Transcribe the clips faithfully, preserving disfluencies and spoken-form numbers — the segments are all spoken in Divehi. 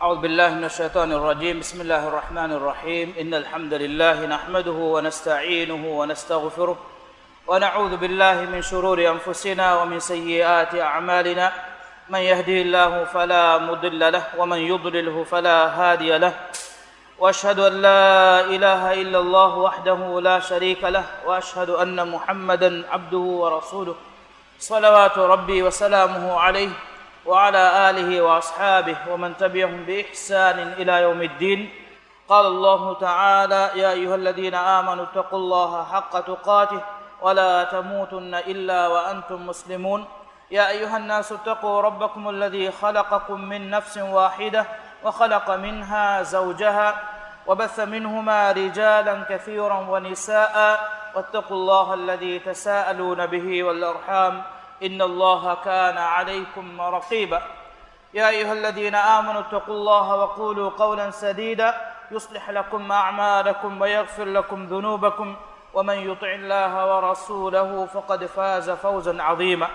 أعوذ بالله من الشيطان الرجيم. بسم الله الرحمن الرحيم. إن الحمد لله نحمده ونستعينه ونستغفره، ونعوذ بالله من شرور أنفسنا ومن سيئات أعمالنا. من يهده الله فلا مضل له، ومن يضلله فلا هادي له. وأشهد أن لا إله إلا الله وحده لا شريك له، وأشهد أن محمدا عبده ورسوله. صلوات ربي وسلامه عليه وعلى آله وأصحابه ومن تبعهم بإحسان إلى يوم الدين. قال الله تعالى: يا أيها الذين آمنوا اتقوا الله حق تقاته ولا تموتن إلا وأنتم مسلمون. يا أيها الناس اتقوا ربكم الذي خلقكم من نفس واحدة وخلق منها زوجها وبث منهما رجالا كثيرا ونساء واتقوا الله الذي تساءلون به والأرحام إن الله كان عليكم رقيبا. يا أيها الذين آمنوا اتقوا الله وقولوا قولا سديدا يصلح لكم أعمالكم ويغفر لكم ذنوبكم ومن يطع الله ورسوله فقد فاز فوزا عظيما.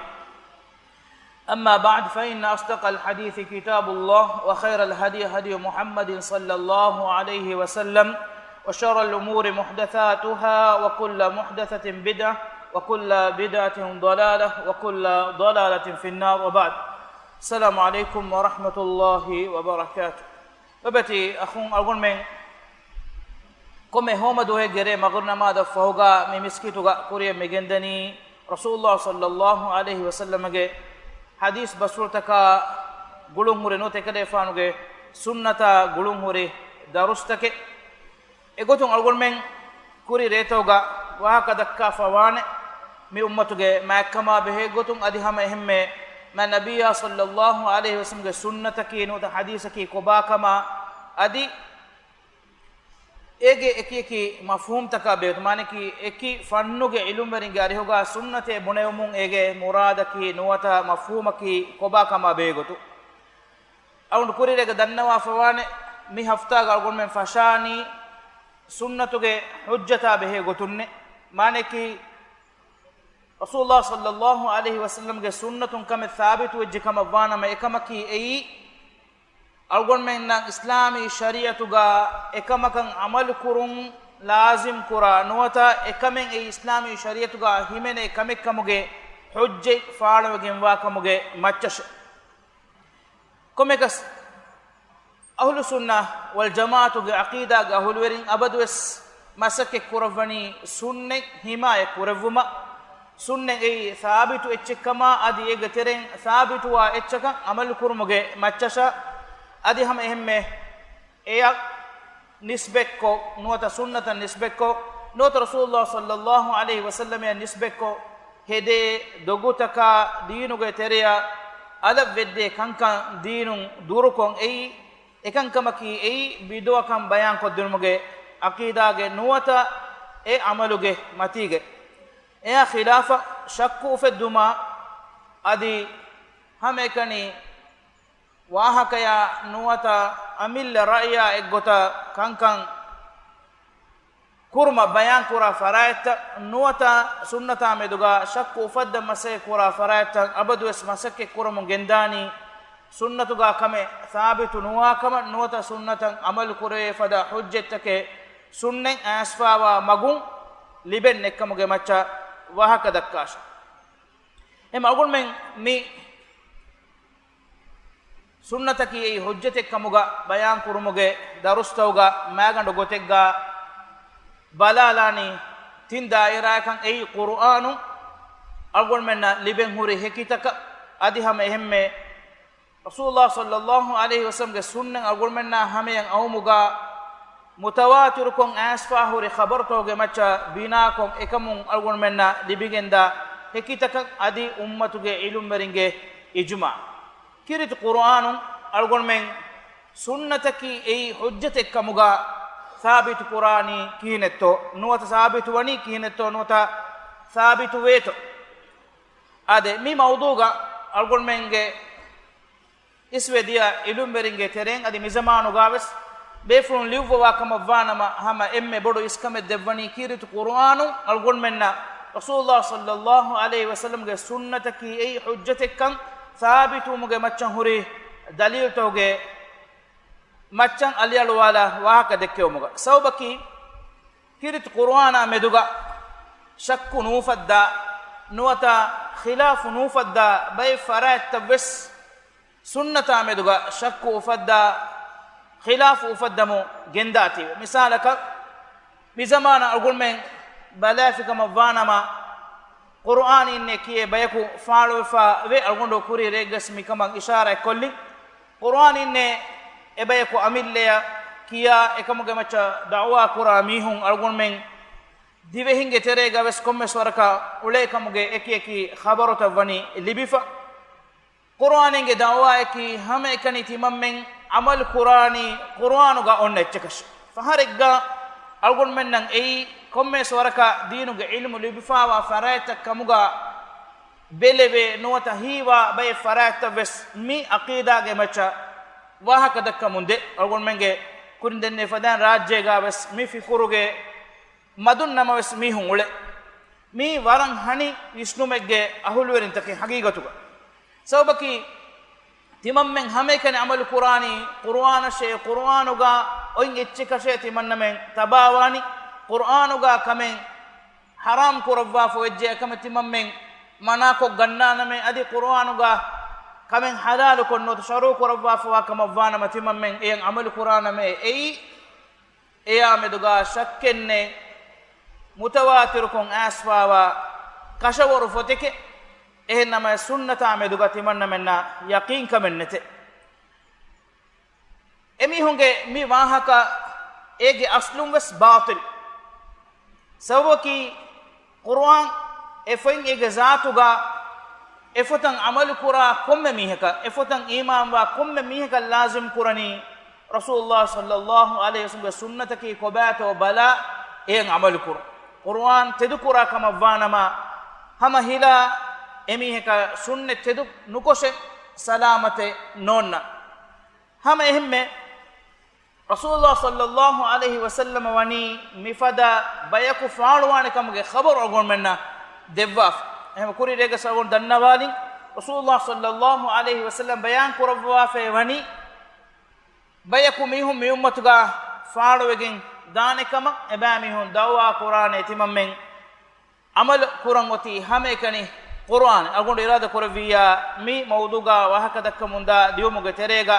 أما بعد، فإن أصدق الحديث كتاب الله، وخير الهدي هدي محمد صلى الله عليه وسلم، وشر الأمور محدثاتها، وكل محدثة بدعة، وكل بدعة ضلالة، وكل ضلالة في النار، وبعد. السلام عليكم ورحمة الله وبركاته. ލޮބުވެތި އަޚުން އަޅުގަނޑުމެން، ކޮންމެ ހޯމަ ދުވަހެއްގެ ރޭ މަޣުރިބް ނަމާދަށް ފަހުގަ މި މިސްކިތުގަ ކުރިއަށް މިގެންދަނީ ރަސޫލުﷲ ޞައްލައްލާހު ޢަލައިހި ވަސައްލަމަގެ ޙަދީޘް ބަސްފުޅުތަކާ ގުޅުންހުރި ނުވަތަ އެކަލޭފާނުގެ ސުންނަތާ ގުޅުންހުރި ދަރުސްތަކެއް. އެގޮތުން އަޅުގަނޑުމެން ކުރި ރޭތަކުގަ ވާހަކަ ދައްކާފަ ވާނެ، މި އުއްމަތުގެ މާތްކަމާ ބެހޭ ގޮތުން އަދި ހަމަ އެހެންމެ މާތް ނަބިއްޔާ ޞައްލައްލާހު ޢަލައިހި ވަސައްލަމްގެ ސުންނަތަކީ ނުވަތަ ޙަދީޘަކީ ކޮބާކަމާ އަދި އޭގެ އެކި އެކި މަފްހޫމްތަކާ ބެހޭ ގޮތުން، މާނައަކީ އެކި ފަންނުގެ ޢިލްމުވެރިންގެ އަރިހުގަ ސުންނަތޭ ބުނެވުމުން އޭގެ މުރާދަކީ ނުވަތަ މަފްހޫމަކީ ކޮބާކަމާ ބެހޭ ގޮތުން. އަޅުގަނޑު ކުރިއަރިއަށް ދަންނަވާފަ ވާނެ، މި ހަފްތާގަ އަޅުގަނޑުމެން ފަށާނީ ސުންނަތުގެ ޙުއްޖަތާ ބެހޭ ގޮތުންނޭ. މާނައަކީ، ރަސޫލުﷲ ޞައްލައްލާހު ޢަލައިހި ވަސައްލަމްގެ ސުންނަތުން ކަމެއް ސާބިތުވެއްޖެ ކަމަށް ވާނަމަ، އެކަމަކީ އެއީ، އަޅުގަނޑުމެންނަށް އިސްލާމީ ޝަރީޢަތުގަ އެކަމަކަށް ޢަމަލު ކުރުން ލާޒިމް ކުރާ، ނުވަތަ އެކަމެއް އެއީ އިސްލާމީ ޝަރީޢަތުގަ ހިމެނޭ ކަމެއް ކަމުގެ ޙުއްޖަތް ފާޅުވެގެންވާ ކަމުގެ މައްޗަށެ. ކޮންމެއަކަސް، އަހުލު ސުންނަ ވަލް ޖަމާޢަތުގެ ޢަޤީދާގެ އަހުލުވެރިން އަބަދުވެސް މަސައްކަތް ކުރައްވަނީ ސުންނަތް ޙިމާޔަތް ކުރެއްވުމަށް، ސުންނަތް އެއީ ސާބިތު އެއްޗެއްކަމާ އަދި އޭގެ ތެރެއިން ސާބިތުވާ އެއްޗަކަށް ޢަމަލު ކުރުމުގެ މައްޗަށާ، އަދި ހަމަ އެހެންމެ އެޔަށް ނިސްބަތްކޮށް، ނުވަތަ ސުންނަތަށް ނިސްބަތްކޮށް، ނުވަތަ ރަސޫލުﷲ ޞައްލައްލާހު ޢަލައިހި ވަސައްލަމައަށް ނިސްބަތްކޮށް ހެދޭ ދޮގުތަކާ ދީނުގެ ތެރެއަށް އަލަށް ވެއްދޭ ކަންކަން ދީނުން ދުރުކޮށް އެއީ، އެކަންކަމަކީ އެއީ ބިދުޢަކަން ބަޔާންކޮށްދިނުމުގެ ޢަޤީދާގެ ނުވަތަ އެ ޢަމަލުގެ މަތީގެ. އެއާ ޚިލާފަށް ޝައްކު އުފެއްދުމާ އަދި ހަމައެކަނި ވާހަކަޔާ ނުވަތަ އަމިއްލަ ރައްޔާ އެއްގޮތަށް ކަންކަން ކުރުމަށް ބަޔާންކުރާ ފަރާތްތައް ނުވަތަ ސުންނަތާ މެދުގަ ޝައްކު އުފައްދަން މަސައްކަތް ކުރާ ފަރާތްތައް އަބަދުވެސް މަސައްކަތް ކުރަމުން ގެންދާނީ، ސުންނަތުގަ ކަމެއް ސާބިތު ނުވާކަމަށް ނުވަތަ ސުންނަތަށް ޢަމަލު ކުރެވޭ ފަދަ ޙުއްޖަތްތަކެއް ސުންނަތް އައިސްފާވާ މަގުން ލިބެން ނެތްކަމުގެ މައްޗަށް ވާހަކަ ދައްކާށެ. އެހެން އަޅުގަނޑުމެން މި ސުންނަތަކީ އެއީ ޙުއްޖަތެއް ކަމުގަ ބަޔާން ކުރުމުގެ ދަރުސްތަކުގަ މާގަނޑު ގޮތެއްގަ ބަލާލާނީ ތިން ދާއިރާއަކަށް، އެއީ ޤުރުއާނުން އަޅުގަނޑުމެންނަށް ލިބެން ހުރި ހެކިތަކަށް، އަދި ހަމަ އެހެންމެ ރަސޫލުﷲ ޞައްލައްލާހު ޢަލައިހި ވަސައްލަމްގެ ސުންނަތް އަޅުގަނޑުމެންނާ ހަމަޔަށް އައުމުގަ މުތަވާތިރުކޮށް އައިސްފާ ހުރި ޚަބަރުތަކުގެ މައްޗަށް ބިނާކޮށް އެކަމުން އަޅުގަނޑުމެންނަށް ލިބިގެންދާ ހެކިތަކަށް އަދި އުއްމަތުގެ ޢިލްމުވެރިންގެ އިޖުމާޢު. ކީރިތި ޤުރުއާނުން އަޅުގަނޑުމެން ސުންނަތަކީ އެއީ ޙުއްޖަތެއް ކަމުގަ ސާބިތު ކުރާނީ ކިހިނެއްތޯ، ނުވަތަ ސާބިތު ވަނީ ކިހިނެއްތޯ، ނުވަތަ ސާބިތު ވޭތޯ؟ އާދެ، މި މައުޟޫޢުގަ އަޅުގަނޑުމެންގެ އިސްވެ ދިޔަ ޢިލްމުވެރިންގެ ތެރެއިން އަދި މިޒަމާނުގަވެސް ބޭފުޅުން ލިޔުއްވަވާ ކަމަށްވާނަމަ، ހަމަ އެންމެ ބޮޑު އިސްކަމެއް ދެއްވަނީ ކީރިތި ޤުރުއާނުން އަޅުގަނޑުމެންނަށް ރަސޫލުﷲ ޞައްލައްލާހު ޢަލައިހި ވަސައްލަމްގެ ސުންނަތަކީ އެއީ ޙުއްޖަތެއްކަން ސާބިތުވުމުގެ މައްޗަށް ހުރި ދަލީލުތަކުގެ މައްޗަށް އަލިއަޅުވާލާ ވާހަކަ ދެއްކެވުމުގަ ސަބަބަކީ، ކީރިތި ޤުރުއާނާ މެދުގަ ޝައްކު ނޫފައްދާ، ނުވަތަ ޚިލާފު ނޫފައްދާ ބައެއް ފަރާތްތައް ވެސް ސުންނަތާ މެދުގަ ޝައްކު އުފައްދާ، ޚިލާފު އުފައްދަމުން ގެންދާތީވެ. މިސާލަކަށް، މިޒަމާނަށް އަޅުގަނޑުމެން ބަލާފިކަމަށް ވާނަމަ، ޤުރުއާން އިންނޭ ކިޔޭ ބަޔަކު ފާޅުވެފަ ވޭ. އަޅުގަނޑު ކުރީ ރެއެއްގަސް މިކަމަށް އިޝާރާތް ކޮށްލިން. ޤުރުއާން އިންނޭ އެބަޔަކު އަމިއްލަޔަށް ކިޔާ، އެކަމުގެ މައްޗަށް ދަޢުވާ ކުރާ މީހުން އަޅުގަނޑުމެން ދިވެހިންގެ ތެރޭގަ ވެސް ކޮންމެސް ވަރަކަށް އުޅޭ ކަމުގެ އެކި އެކި ޚަބަރުތައް ވަނީ ލިބިފަ. ޤުރުއާންގެ ދަޢުވާއަކީ ހަމައެކަނި ތިމަންމެން ޢަމަލު ކުރާނީ ޤުރުއާނުގަ އޮންނަ އެއްޗަކަށް. ފަހަރެއްގަ އަޅުގަނޑުމެންނަށް އެއީ ކޮންމެސް ވަރަކަށް ދީނުގެ ޢިލްމު ލިބިފަވާ ފަރާތްތައް ކަމުގަ ބެލެވޭ، ނުވަތަ ހީވާ ބައެއް ފަރާތްތައް ވެސް މި ޢަޤީދާގެ މައްޗަށް ވާހަކަ ދައްކަމުން ދޭ. އަޅުގަނޑުމެންގެ ކުރިން ދެންނެވި ފަދައިން ރާއްޖޭގަ ވެސް މި ފިކުރުގެ މަދުން ނަމަވެސް މީހުން އުޅޭ. މީ ވަރަށް ހަނި ވިސްނުމެއްގެ އަހުލުވެރިންތަކެއް ހަގީގަތުގަ. ސަބަބަކީ، ތިމަންމެން ހަމައެކަނި ޢަމަލު ކުރާނީ ޤުރުއާނަށޭ، ޤުރުއާނުގަ އޮތް އެއްޗެކަށޭ ތިމަންނަމެން ތަބާވާނީ. ޤުރުއާނުގަ ކަމެއް ޙަރާމް ކުރައްވާފަ ވެއްޖެ އެކަމެއް ތިމަންމެން މަނާކޮށް ގަންނާނަމޭ، އަދި ޤުރުއާނުގަ ކަމެއް ޙަލާލުކޮށް ނުވަތަ ޝަރުޢު ކުރައްވާފަވާ ކަމަށް ވާނަމަ ތިމަންމެން އެޔަށް ޢަމަލު ކުރާނަމޭ. އެއީ އެޔާ މެދުގަ ޝައްކެއް ނެތް، މުތަވާތިރުކޮށް އައިސްފަވާ ކަށަވަރު ފޮތެކޭ. އެހެން ނަމަވެސް ސުންނަތާ މެދުގަ ތިމަންނަމެންނަށް ޔަޤީންކަމެއް ނެތޭ. އެމީހުންގެ މި ވާހަކަ އޭގެ އަސްލުން ވެސް ބާޠިލް. ސަބަބަކީ، ޤުރުއާން އެ ފޮތް އޭގެ ޒާތުގަ އެ ފޮތަށް ޢަމަލު ކުރާ ކޮންމެ މީހަކަށް، އެ ފޮތަށް އީމާންވާ ކޮންމެ މީހަކަށް ލާޒިމް ކުރަނީ ރަސޫލުﷲ ޞައްލަﷲ ޢަލައިހި ވަސައްލަމްގެ ސުންނަތަކީ ކޮބާތޯ ބަލާ އެއަށް ޢަމަލު ކުރުން. ޤުރުއާން ތެދުކުރާ ކަމަށް ވާނަމަ، ހަމަ ހިލާ އެމީހަކަށް ސުންނަތް ތެދު ނުކޮށެ ސަލާމަތެއް ނޯންނަ. ހަމަ އެހެންމެ ރަސޫލުﷲ ޞައްލަﷲ ޢަލައިހި ވަސައްލަމަ ވަނީ މިފަދަ ބަޔަކު ފާޅުވާނެ ކަމުގެ ޚަބަރު އަޅުގަނޑުމެންނަށް ދެއްވާފަ. އެހެން ކުރި ރޭގަސް އަޅުގަނޑު ދަންނަވާލިން، ރަސޫލުﷲ ޞައްލަﷲ ޢަލައިހި ވަސައްލަމް ބަޔާން ކުރައްވާފައި ވަނީ، ބަޔަކު މީހުން މި އުއްމަތުގަ ފާޅުވެގެން ދާނެ ކަމަށް އެބައިމީހުން ދަޢުވާ ކުރާނެ ތިމަންމެން ޢަމަލު ކުރަން އޮތީ ހަމައެކަނި ޤުރުއާން. އަޅުގަނޑު އިރާދަ ކުރެއްވިއްޔާ، މި މައުޟޫޢުގަ ވާހަކަ ދައްކަމުންދާ ދިޔުމުގެ ތެރޭގަ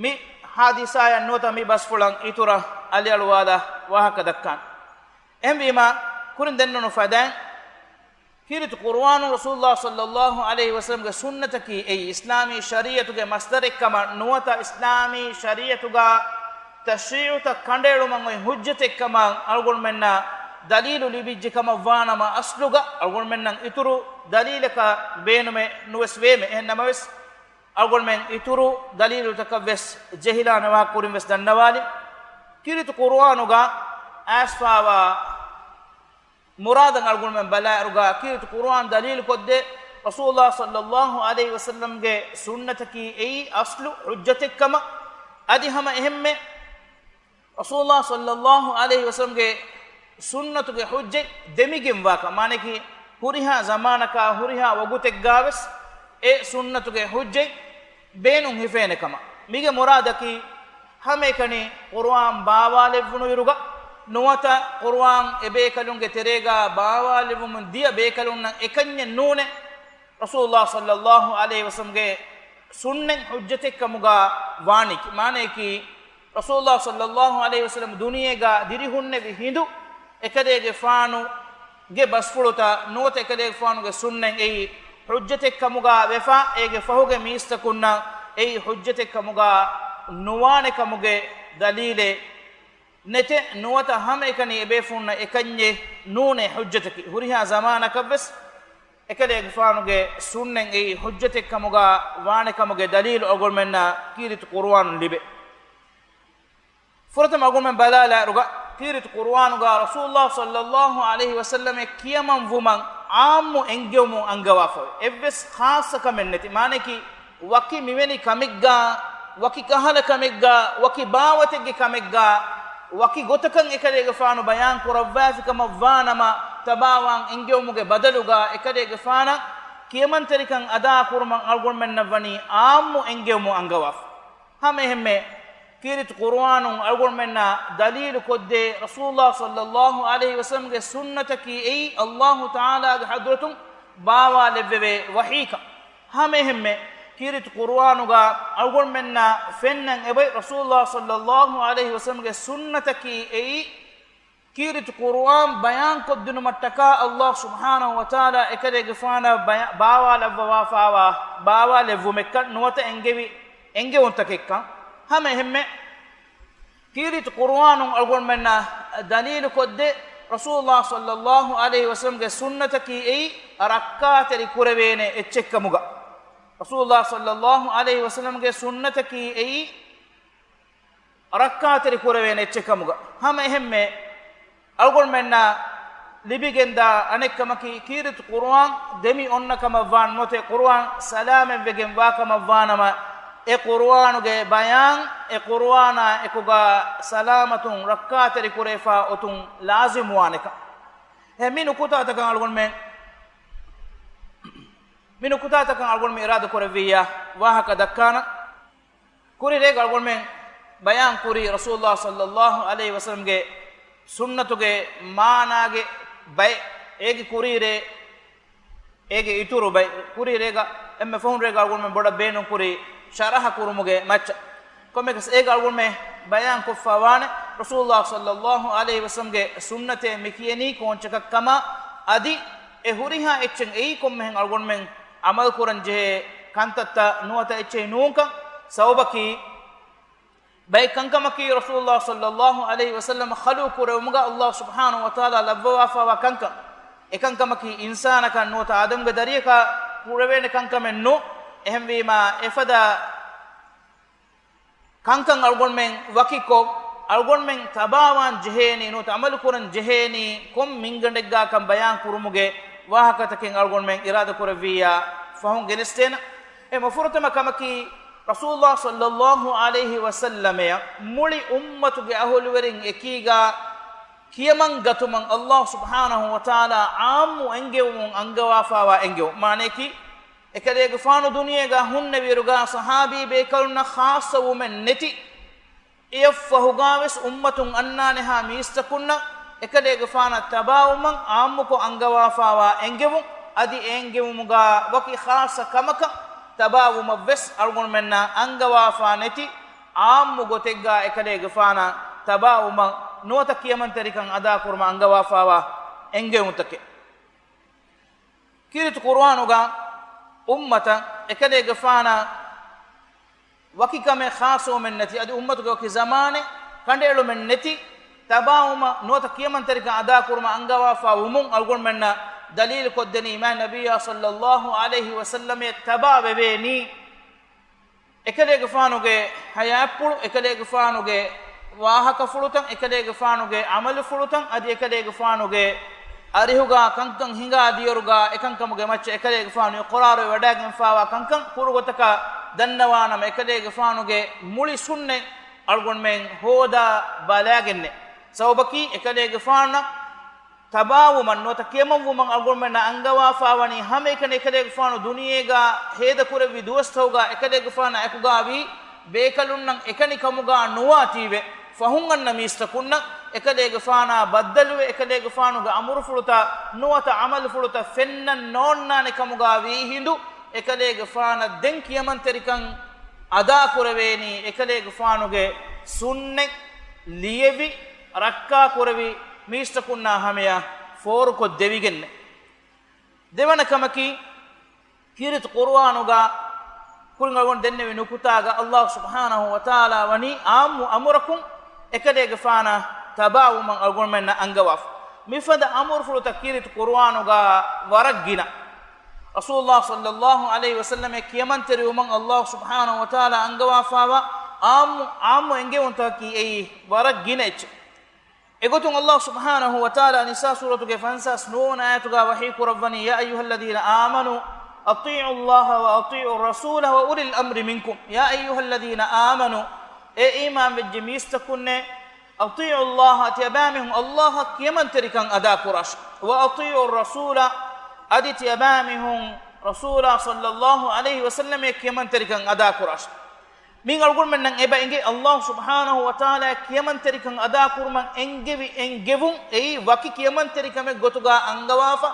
މި ޙާދިސާއަށް ނުވަތަ މި ބަސްފުޅަށް އިތުރަށް އަލިއަޅުވާލާ ވާހަކަ ދައްކާން. އެހެންވީމަ، ކުރިން ދެންނެވުނު ފަދައިން، ކީރިތި ޤުރުއާނު ރަސޫލުﷲ ޞައްލަﷲ ޢަލައިހި ވަސައްލަމްގެ ސުންނަތަކީ އެއީ އިސްލާމީ ޝަރީޢަތުގެ މަޞްދަރެއްކަމަށް ނުވަތަ އިސްލާމީ ޝަރީޢަތުގަ ތަޝްރީޢުތައް ކަނޑައެޅުމަށް އޮތް ޙުއްޖަތެއްކަމަށް އަޅުގަނޑުމެންނަށް ދަލީލު ލިބިއްޖެ ކަމަށް ވާނަމަ، އަސްލުގަ އަޅުގަނޑުމެންނަށް އިތުރު ދަލީލަކަށް ބޭނުމެއް ނުވެސް ވޭމެ. އެހެން ނަމަވެސް، އަޅުގަނޑުމެން އިތުރު ދަލީލުތަކަށް ވެސް ޖެހިލާނެ ވާހަކަ ކުރިން ވެސް ދަންނަވާލި. ކީރިތި ޤުރުއާނުގަ އައިސްފަވާ މުރާދަށް އަޅުގަނޑުމެން ބަލާއިރުގަ، ކީރިތި ޤުރުއާން ދަލީލުކޮށްދޭ ރަސޫލުﷲ ޞައްލަﷲ ޢަލައިހި ވަސައްލަމްގެ ސުންނަތަކީ އެއީ އަސްލު ޙުއްޖަތެއްކަމަށް. އަދި ހަމަ އެހެންމެ ރަސޫލުﷲ ޞައްލަﷲ ޢަލައިހި ވަސައްލަމްގެ ސުންނަތުގެ ޙުއްޖަތް ދެމިގެންވާކަން، މާނައަކީ، ހުރިހާ ޒަމާނަކާ، ހުރިހާ ވަގުތެއްގަ ވެސް އެ ސުންނަތުގެ ޙުއްޖަތް ބޭނުން ހިފޭނެ ކަމަށް. މީގެ މުރާދަކީ، ހަމައެކަނި ޤުރުއާން ބާވާލެއްވުނު އިރުގަ ނުވަތަ ޤުރުއާން އެބޭކަލުންގެ ތެރޭގަ ބާވާލެއްވުމުން ދިޔަ ބޭކަލުންނަށް އެކަންޏެއް ނޫނޭ، ރަސޫލުﷲ ޞައްލަﷲ ޢަލައިހި ވަސައްލަމްގެ ސުންނަތް ޙުއްޖަތެއްކަމުގަ ވާނީކީ. މާނައަކީ، ރަސޫލުﷲ ޞައްލަﷲ ޢަލައިހި ވަސައްލަމް ދުނިޔޭގަ ދިރިހުންނެވި ހިނދު އެކަލޭގެފާނުގެ ބަސްފުޅުތައް ނުވަތަ އެކަލޭގެފާނުގެ ސުންނަތް އެއީ ޙުއްޖަތެއްކަމުގަ ވެފަ، އޭގެ ފަހުގެ މީސްތަކުންނަށް އެއީ ޙުއްޖަތެއްކަމުގަ ނުވާނެ ކަމުގެ ދަލީލެއް ނެތޭ. ނުވަތަ ހަމައެކަނި އެބޭފުޅުންނަށް އެކަންޏެއް ނޫނޭ ޙުއްޖަތަކީ. ހުރިހާ ޒަމާނަކަށްވެސް އެކަލޭގެފާނުގެ ސުންނަތް އެއީ ޙުއްޖަތެއްކަމުގަ ވާނެ ކަމުގެ ދަލީލު އަޅުގަނޑުމެންނަށް ކީރިތި ޤުރުއާނުން ލިބޭ. ފުރަތަމަ އަޅުގަނޑުމެން ބަލާލާއިރުގަ، ކީރިތި ޤުރުއާނުގަ ރަސޫލުﷲ ޞައްލަﷲ ޢަލައިހި ވަސައްލަމަށް ކިޔަމަންވުމަށް ޢާއްމު އެންގެވުމުން އަންގަވާފަވޭ. އެއްވެސް ޚާއްޞަ ކަމެއް ނެތި. މާނައަކީ، ވަކި މިވެނި ކަމެއްގަ، ވަކި ކަހަލަ ކަމެއްގަ، ވަކި ބާވަތެއްގެ ކަމެއްގަ، ވަކި ގޮތަކަށް އެކަލޭގެފާނު ބަޔާން ކުރައްވާފިކަމަށްވާނަމަ، ތަބާވާން އެންގެވުމުގެ ބަދަލުގަ އެކަލޭގެފާނަށް ކިޔަމަންތެރިކަން އަދާކުރުމަށް އަޅުގަނޑުމެންނަށް ވަނީ ޢާއްމު އެންގެވުމުން އަންގަވާފަ. ހަމައެހެންމެ ކީރިތި ޤުރުއާނުން އަޅުގަނޑުމެންނާ ދަލީލު ކޮށްދޭ ރަސޫލާ ޞައްލައްލާހު ޢަލައިހި ވަސައްލަމްގެ ސުންނަތަކީ އެއީ އައްލާހު ތަޢާލާގެ ޙަޟްރަތުން ބާވާލެއްވެވޭ ވަޙީކަން. ހަމައެހެންމެ ކީރިތި ޤުރުއާނުގަ އަޅުގަނޑުމެންނާ ފެންނަން އެބައި ރަސޫލާ ޞައްލައްލާހު ޢަލައިހި ވަސައްލަމްގެ ސުންނަތަކީ އެއީ ކީރިތި ޤުރުއާން ބަޔާންކޮށްދިނުމަށްޓަކާ އައްލާހު ސުބްޙާނަހު ވަތަޢާލާ އެކަލޭގެފާނަށް ބަޔާ-، ބާވާލައްވަވާފާވާ ބާވާލެއްވުމެއްކަން ނުވަތަ އެންގެވި އެންގެވުންތަކެއްކަން. ހަމައެހެންމެ ކީރިތި ޤުރުއާނުން އަޅުގަނޑުމެންނަށް ދަލީލުކޮށްދޭ ރަސޫލާ ޞައްލައްލާހު ޢަލައިހި ވަސައްލަމްގެ ސުންނަތަކީ އެއީ ރައްކާތެރި ކުރެވޭނެ އެއްޗެއްކަމުގަ. ރަސޫލާ ޞައްލައްލާހު ޢަލައިހި ވަސައްލަމްގެ ސުންނަތަކީ އެއީ ރައްކާތެރި ކުރެވޭނެ އެއްޗެއްކަމުގަ. ހަމައެހެންމެ އަޅުގަނޑުމެންނަށް ލިބިގެންދާ އަނެއްކަމަކީ، ކީރިތި ޤުރުއާން ދެމި އޮންނަ ކަމަށްވާން ނުވަތަ ޤުރުއާން ސަލާމަތްވެގެން ވާ ކަމަށްވާނަމަ، އެ ޤުރުއާނުގެ ބަޔާން އެ ޤުރުއާނާ އެކުގަ ސަލާމަތުން ރައްކާތެރި ކުރެވިފާ އޮތުން ލާޒިމުވާނެކަން. އެ މި ނުކުތާތަކަށް އަޅުގަނޑުމެން، މި ނުކުތާތަކަށް އަޅުގަނޑުމެން އިރާދަ ކުރެއްވިއްޔާ ވާހަކަ ދައްކާނަން. ކުރި ރޭގަ އަޅުގަނޑުމެން ބަޔާން ކުރީ ރަސޫލުﷲ ޞައްލައްލާހު ޢަލައިހި ވަސައްލަމްގެ ސުންނަތުގެ މާނާގެ ބައެއް، އޭގެ ކުރީ ރޭ، އޭގެ އިތުރު ބައެއް، ކުރި ރޭގަ އެންމެ ފަހުން ރޭގަ އަޅުގަނޑުމެން ބޮޑަށް ބޭނުން ކުރީ ޝަރަޙަ ކުރުމުގެ މައްޗަށް. ކޮންމެއަކަސް އޭގަ އަޅުގަނޑުމެން ބަޔާން ކޮށްފަ ވާނެ، ރަސޫލުﷲ ޞައްލައްލާހު ޢަލައިހި ވަސައްލަމްގެ ސުންނަތޭ މި ކިޔަނީ ކޯންޗަކަށް ކަމަށް، އަދި އެ ހުރިހާ އެއްޗެއް އެއީ ކޮންމެހެން އަޅުގަނޑުމެން ޢަމަލު ކުރަން ޖެހޭ ކަންތައްތައް ނުވަތަ އެއްޗެހި ނޫންކަން. ސަބަބަކީ، ބައެއް ކަންކަމަކީ ރަސޫލުﷲ ޞައްލައްލާހު ޢަލައިހި ވަސައްލަމަ ޚަލްޤު ކުރެވުމުގަ ﷲ ސުބްޙާނަހު ވަތަޢާލާ ލައްވަވާފައިވާ ކަންކަން. އެކަންކަމަކީ އިންސާނަކަށް ނުވަތަ އާދަމްގެ ދަރިޔަކަށް ކުރެވޭނެ ކަންކަމެއް ނޫން. އެހެންވީމާ، އެފަދަ ކަންކަން އަޅުގަނޑުމެން ވަކިކޮށް، އަޅުގަނޑުމެން ތަބާވާން ޖެހޭނީ ނުވަތަ ޢަމަލު ކުރަން ޖެހޭނީ ކޮން މިންގަނޑެއްގާކަން ބަޔާން ކުރުމުގެ ވާހަކަތަކެއް އަޅުގަނޑުމެން އިރާދަ ކުރެއްވިއްޔާ ފަހުން ގެނެސްދޭނަން. އެ މަފުރަތަމަ ކަމަކީ، ރަސޫލުﷲ ޞައްލައްލާހު ޢަލައިހި ވަސައްލަމަޔަށް މުޅި އުއްމަތުގެ އަހުލުވެރިން އެކީގާ ކިޔަމަން ގަތުމަށް ﷲ ސުބްޙާނަހު ވަތަޢާލާ ޢާއްމު އެންގެވުމުން އަންގަވާފައިވާ އެންގެވުން. މާނައަކީ، އެކަލޭގެފާނު ދުނިޔޭގަ ހުންނެވިއިރުގަ ޞަޙާބީ ބޭކަލުންނަށް ޚާއްޞަވުމެއް ނެތި، އެއަށްފަހުގަވެސް އުއްމަތުން އަންނާނެހާ މީސްތަކުންނަށް އެކަލޭގެފާނަށް ތަބާވުމަށް ޢާއްމުކޮށް އަންގަވާފައިވާ އެންގެވުން. އަދި އެ އެންގެވުމުގަ ވަކި ޚާއްޞަ ކަމަކަށް ތަބާވުމަށްވެސް އަޅުގަނޑުމެންނަށް އަންގަވާފަ ނެތި، ޢާއްމު ގޮތެއްގަ އެކަލޭގެފާނަށް ތަބާވުމަށް ނުވަތަ ކިޔަމަންތެރިކަން އަދާކުރުމަށް އަންގަވާފައިވާ އެންގެވުންތަކެއް. ކީރިތި ޤުރުއާނުގަ އުއްމަތަށް އެކަލޭގެފާނަށް ވަކި ކަމެއް ޚާއްޞަވުމެއް ނެތި، އަދި އުއްމަތުގެ ވަކި ޒަމާނެއް ކަނޑައެޅުމެއް ނެތި، ތަބާވުމަށް ނުވަތަ ކިޔަމަންތެރިކަން އަދާކުރުމަށް އަންގަވާފަ ވުމުން އަޅުގަނޑުމެންނަށް ދަލީލު ކޮށްދެނީ މާތް ނަބިއްޔާ ޞައްލައްލާހު ޢަލައިހި ވަސައްލަމަޔަށް ތަބާ ވެވޭނީ. އެކަލޭގެފާނުގެ ޙަޔާތްޕުޅު، އެކަލޭގެފާނުގެ ވާހަކަފުޅުތައް، އެކަލޭގެފާނުގެ ޢަމަލުފުޅުތައް، އަދި އެކަލޭގެފާނުގެ އަރިހުގަ ކަންކަން ހިނގާ ދިޔައިރުގަ އެކަންކަމުގެ މައްޗަށް އެކަލޭގެފާނު އިޤްރާރުވެވަޑައިގެންފައިވާ ކަންކަން ކުރު ގޮތަކަށް ދަންނަވާނަމަ، އެކަލޭގެފާނުގެ މުޅި ސުންނަތް އަޅުގަނޑުމެން ހޯދާ ބަލާގެންނެއް. ސަބަބަކީ، އެކަލޭގެފާނަށް ތަބާވުމަށް ނުވަތަ ކިޔަމަންވުމަށް އަޅުގަނޑުމެންނަށް އަންގަވާފައިވަނީ ހަމައެކަނި އެކަލޭގެފާނު ދުނިޔޭގަ ހޭދަކުރެއްވި ދުވަސްތަކުގަ އެކަލޭގެފާނާ އެކުގަވީ ބޭކަލުންނަށް އެކަނިކަމުގަ ނުވާތީވެ، ފަހުން އަންނަ މީސްތަކުންނަށް އެކަލޭގެފާނާ ބައްދަލުވެ، އެކަލޭގެފާނުގެ އަމުރުފުޅުތައް ނުވަތަ ޢަމަލުފުޅުތައް ފެންނަން ނޯންނާނެ ކަމުގަ ވީ ހިނދު، އެކަލޭގެފާނަށް ދެން ކިޔަމަންތެރިކަން އަދާކުރެވޭނީ، އެކަލޭގެފާނުގެ ސުންނަތް ލިޔެވި، ރައްކާކުރެވި މީސްތަކުންނާ ހަމަޔަށް ފޯރުކޮށްދެވިގެންނެއް. ދެވަނަ ކަމަކީ، ކީރިތި ޤުރުއާނުގަ ކުރިން އަޅުގަނޑު ދެންނެވި ނުކުތާގަ ﷲ ސުބްޙާނަހު ވަތަޢާލާ ވަނީ ޢާއްމު އަމުރަކުން އެކަލޭގެފާނަށް ތަބާވުމަށް އަޅުގަނޑުމެންނަށް އަންގަވާފަ. މިފަދަ އަމުރުފުޅުތައް ކީރިތި ޤުރުއާނުގަ ވަރަށް ގިނަ. ރަސޫލުﷲ ޞައްލައްލާހު ޢަލައިހި ވަސައްލަމަށް ކިޔަމަންތެރިވުމަށް ﷲ ސުބްޙާނަހު ވަތަޢާލާ އަންގަވާފައިވާ ޢާއްމު، ޢާއްމު އެންގެވުންތަކަކީ އެއީ ވަރަށް ގިނަ އެއްޗެއް. އެގޮތުން ﷲ ސުބްޙާނަހު ވަތަޢާލާ ނިސާ ސޫރަތުގެ ފަންސާސް ނުވަވަނަ އާޔަތުގަ ވަޙީ ކުރައްވަނީ، يا أيها الذين آمنوا أطيعوا الله وأطيعوا الرسول وأولي الأمر منكم. يا أيها الذين آمنوا، އޭ އީމާންވެއްޖެ މީސްތަކުންނޭ، أطيعوا الله، ތިޔަބައިމީހުން ﷲ އަށް ކިޔަމަންތެރިކަން އަދާކުރާށި. وأطيعوا الرسول، އަދި ތިޔަބައިމީހުން ރަސޫލާ ޞައްލައްލާހު ޢަލައިހި ވަސައްލަމަށް ކިޔަމަންތެރިކަން އަދާކުރާށި. މި އަޅުގަނޑުމެންނަށް އެބަ އެނގޭ، އައްލާހު ސުބްޙާނަހު ވަތަޢާލާ ކިޔަމަންތެރިކަން އަދާކުރުމަށް އެންގެވި އެންގެވުން އެއީ ވަކި ކިޔަމަންތެރިކަމެއް ގޮތުގަ އަންގަވާފަ،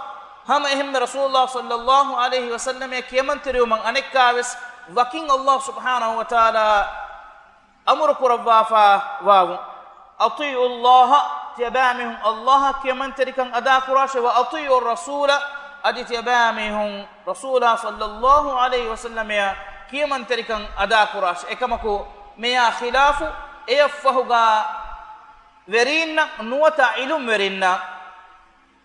ހަމަ އެހެންމެ ރަސޫލުﷲ ޞައްލައްލާހު ޢަލައިހި ވަސައްލަމައަށް ކިޔަމަންތެރިވުމަށް އަނެއްކާވެސް ވަކިން އައްލާހު ސުބްޙާނަހު ވަތަޢާލާ އަމުރު ކުރައްވާފަ ވާވުން. أطيعوا الله، ތިޔަބައިމީހުން އައްލާހަށް ކިޔަމަންތެރިކަން އަދާކުރާށޭ، وأطيعوا الرسول، އަދި ތިޔަބައިމީހުން ރަސޫލާ ޞައްލައްލާހު ޢަލައިހި ވަސައްލަމައަށް ކިޔަމަންތެރިކަން އަދާކުރާށޭ. އެކަމަކު މިއާ ޚިލާފު އެއަށްފަހުގަ ވެރީންނަށް ނުވަތަ ޢިލުމްވެރިންނަށް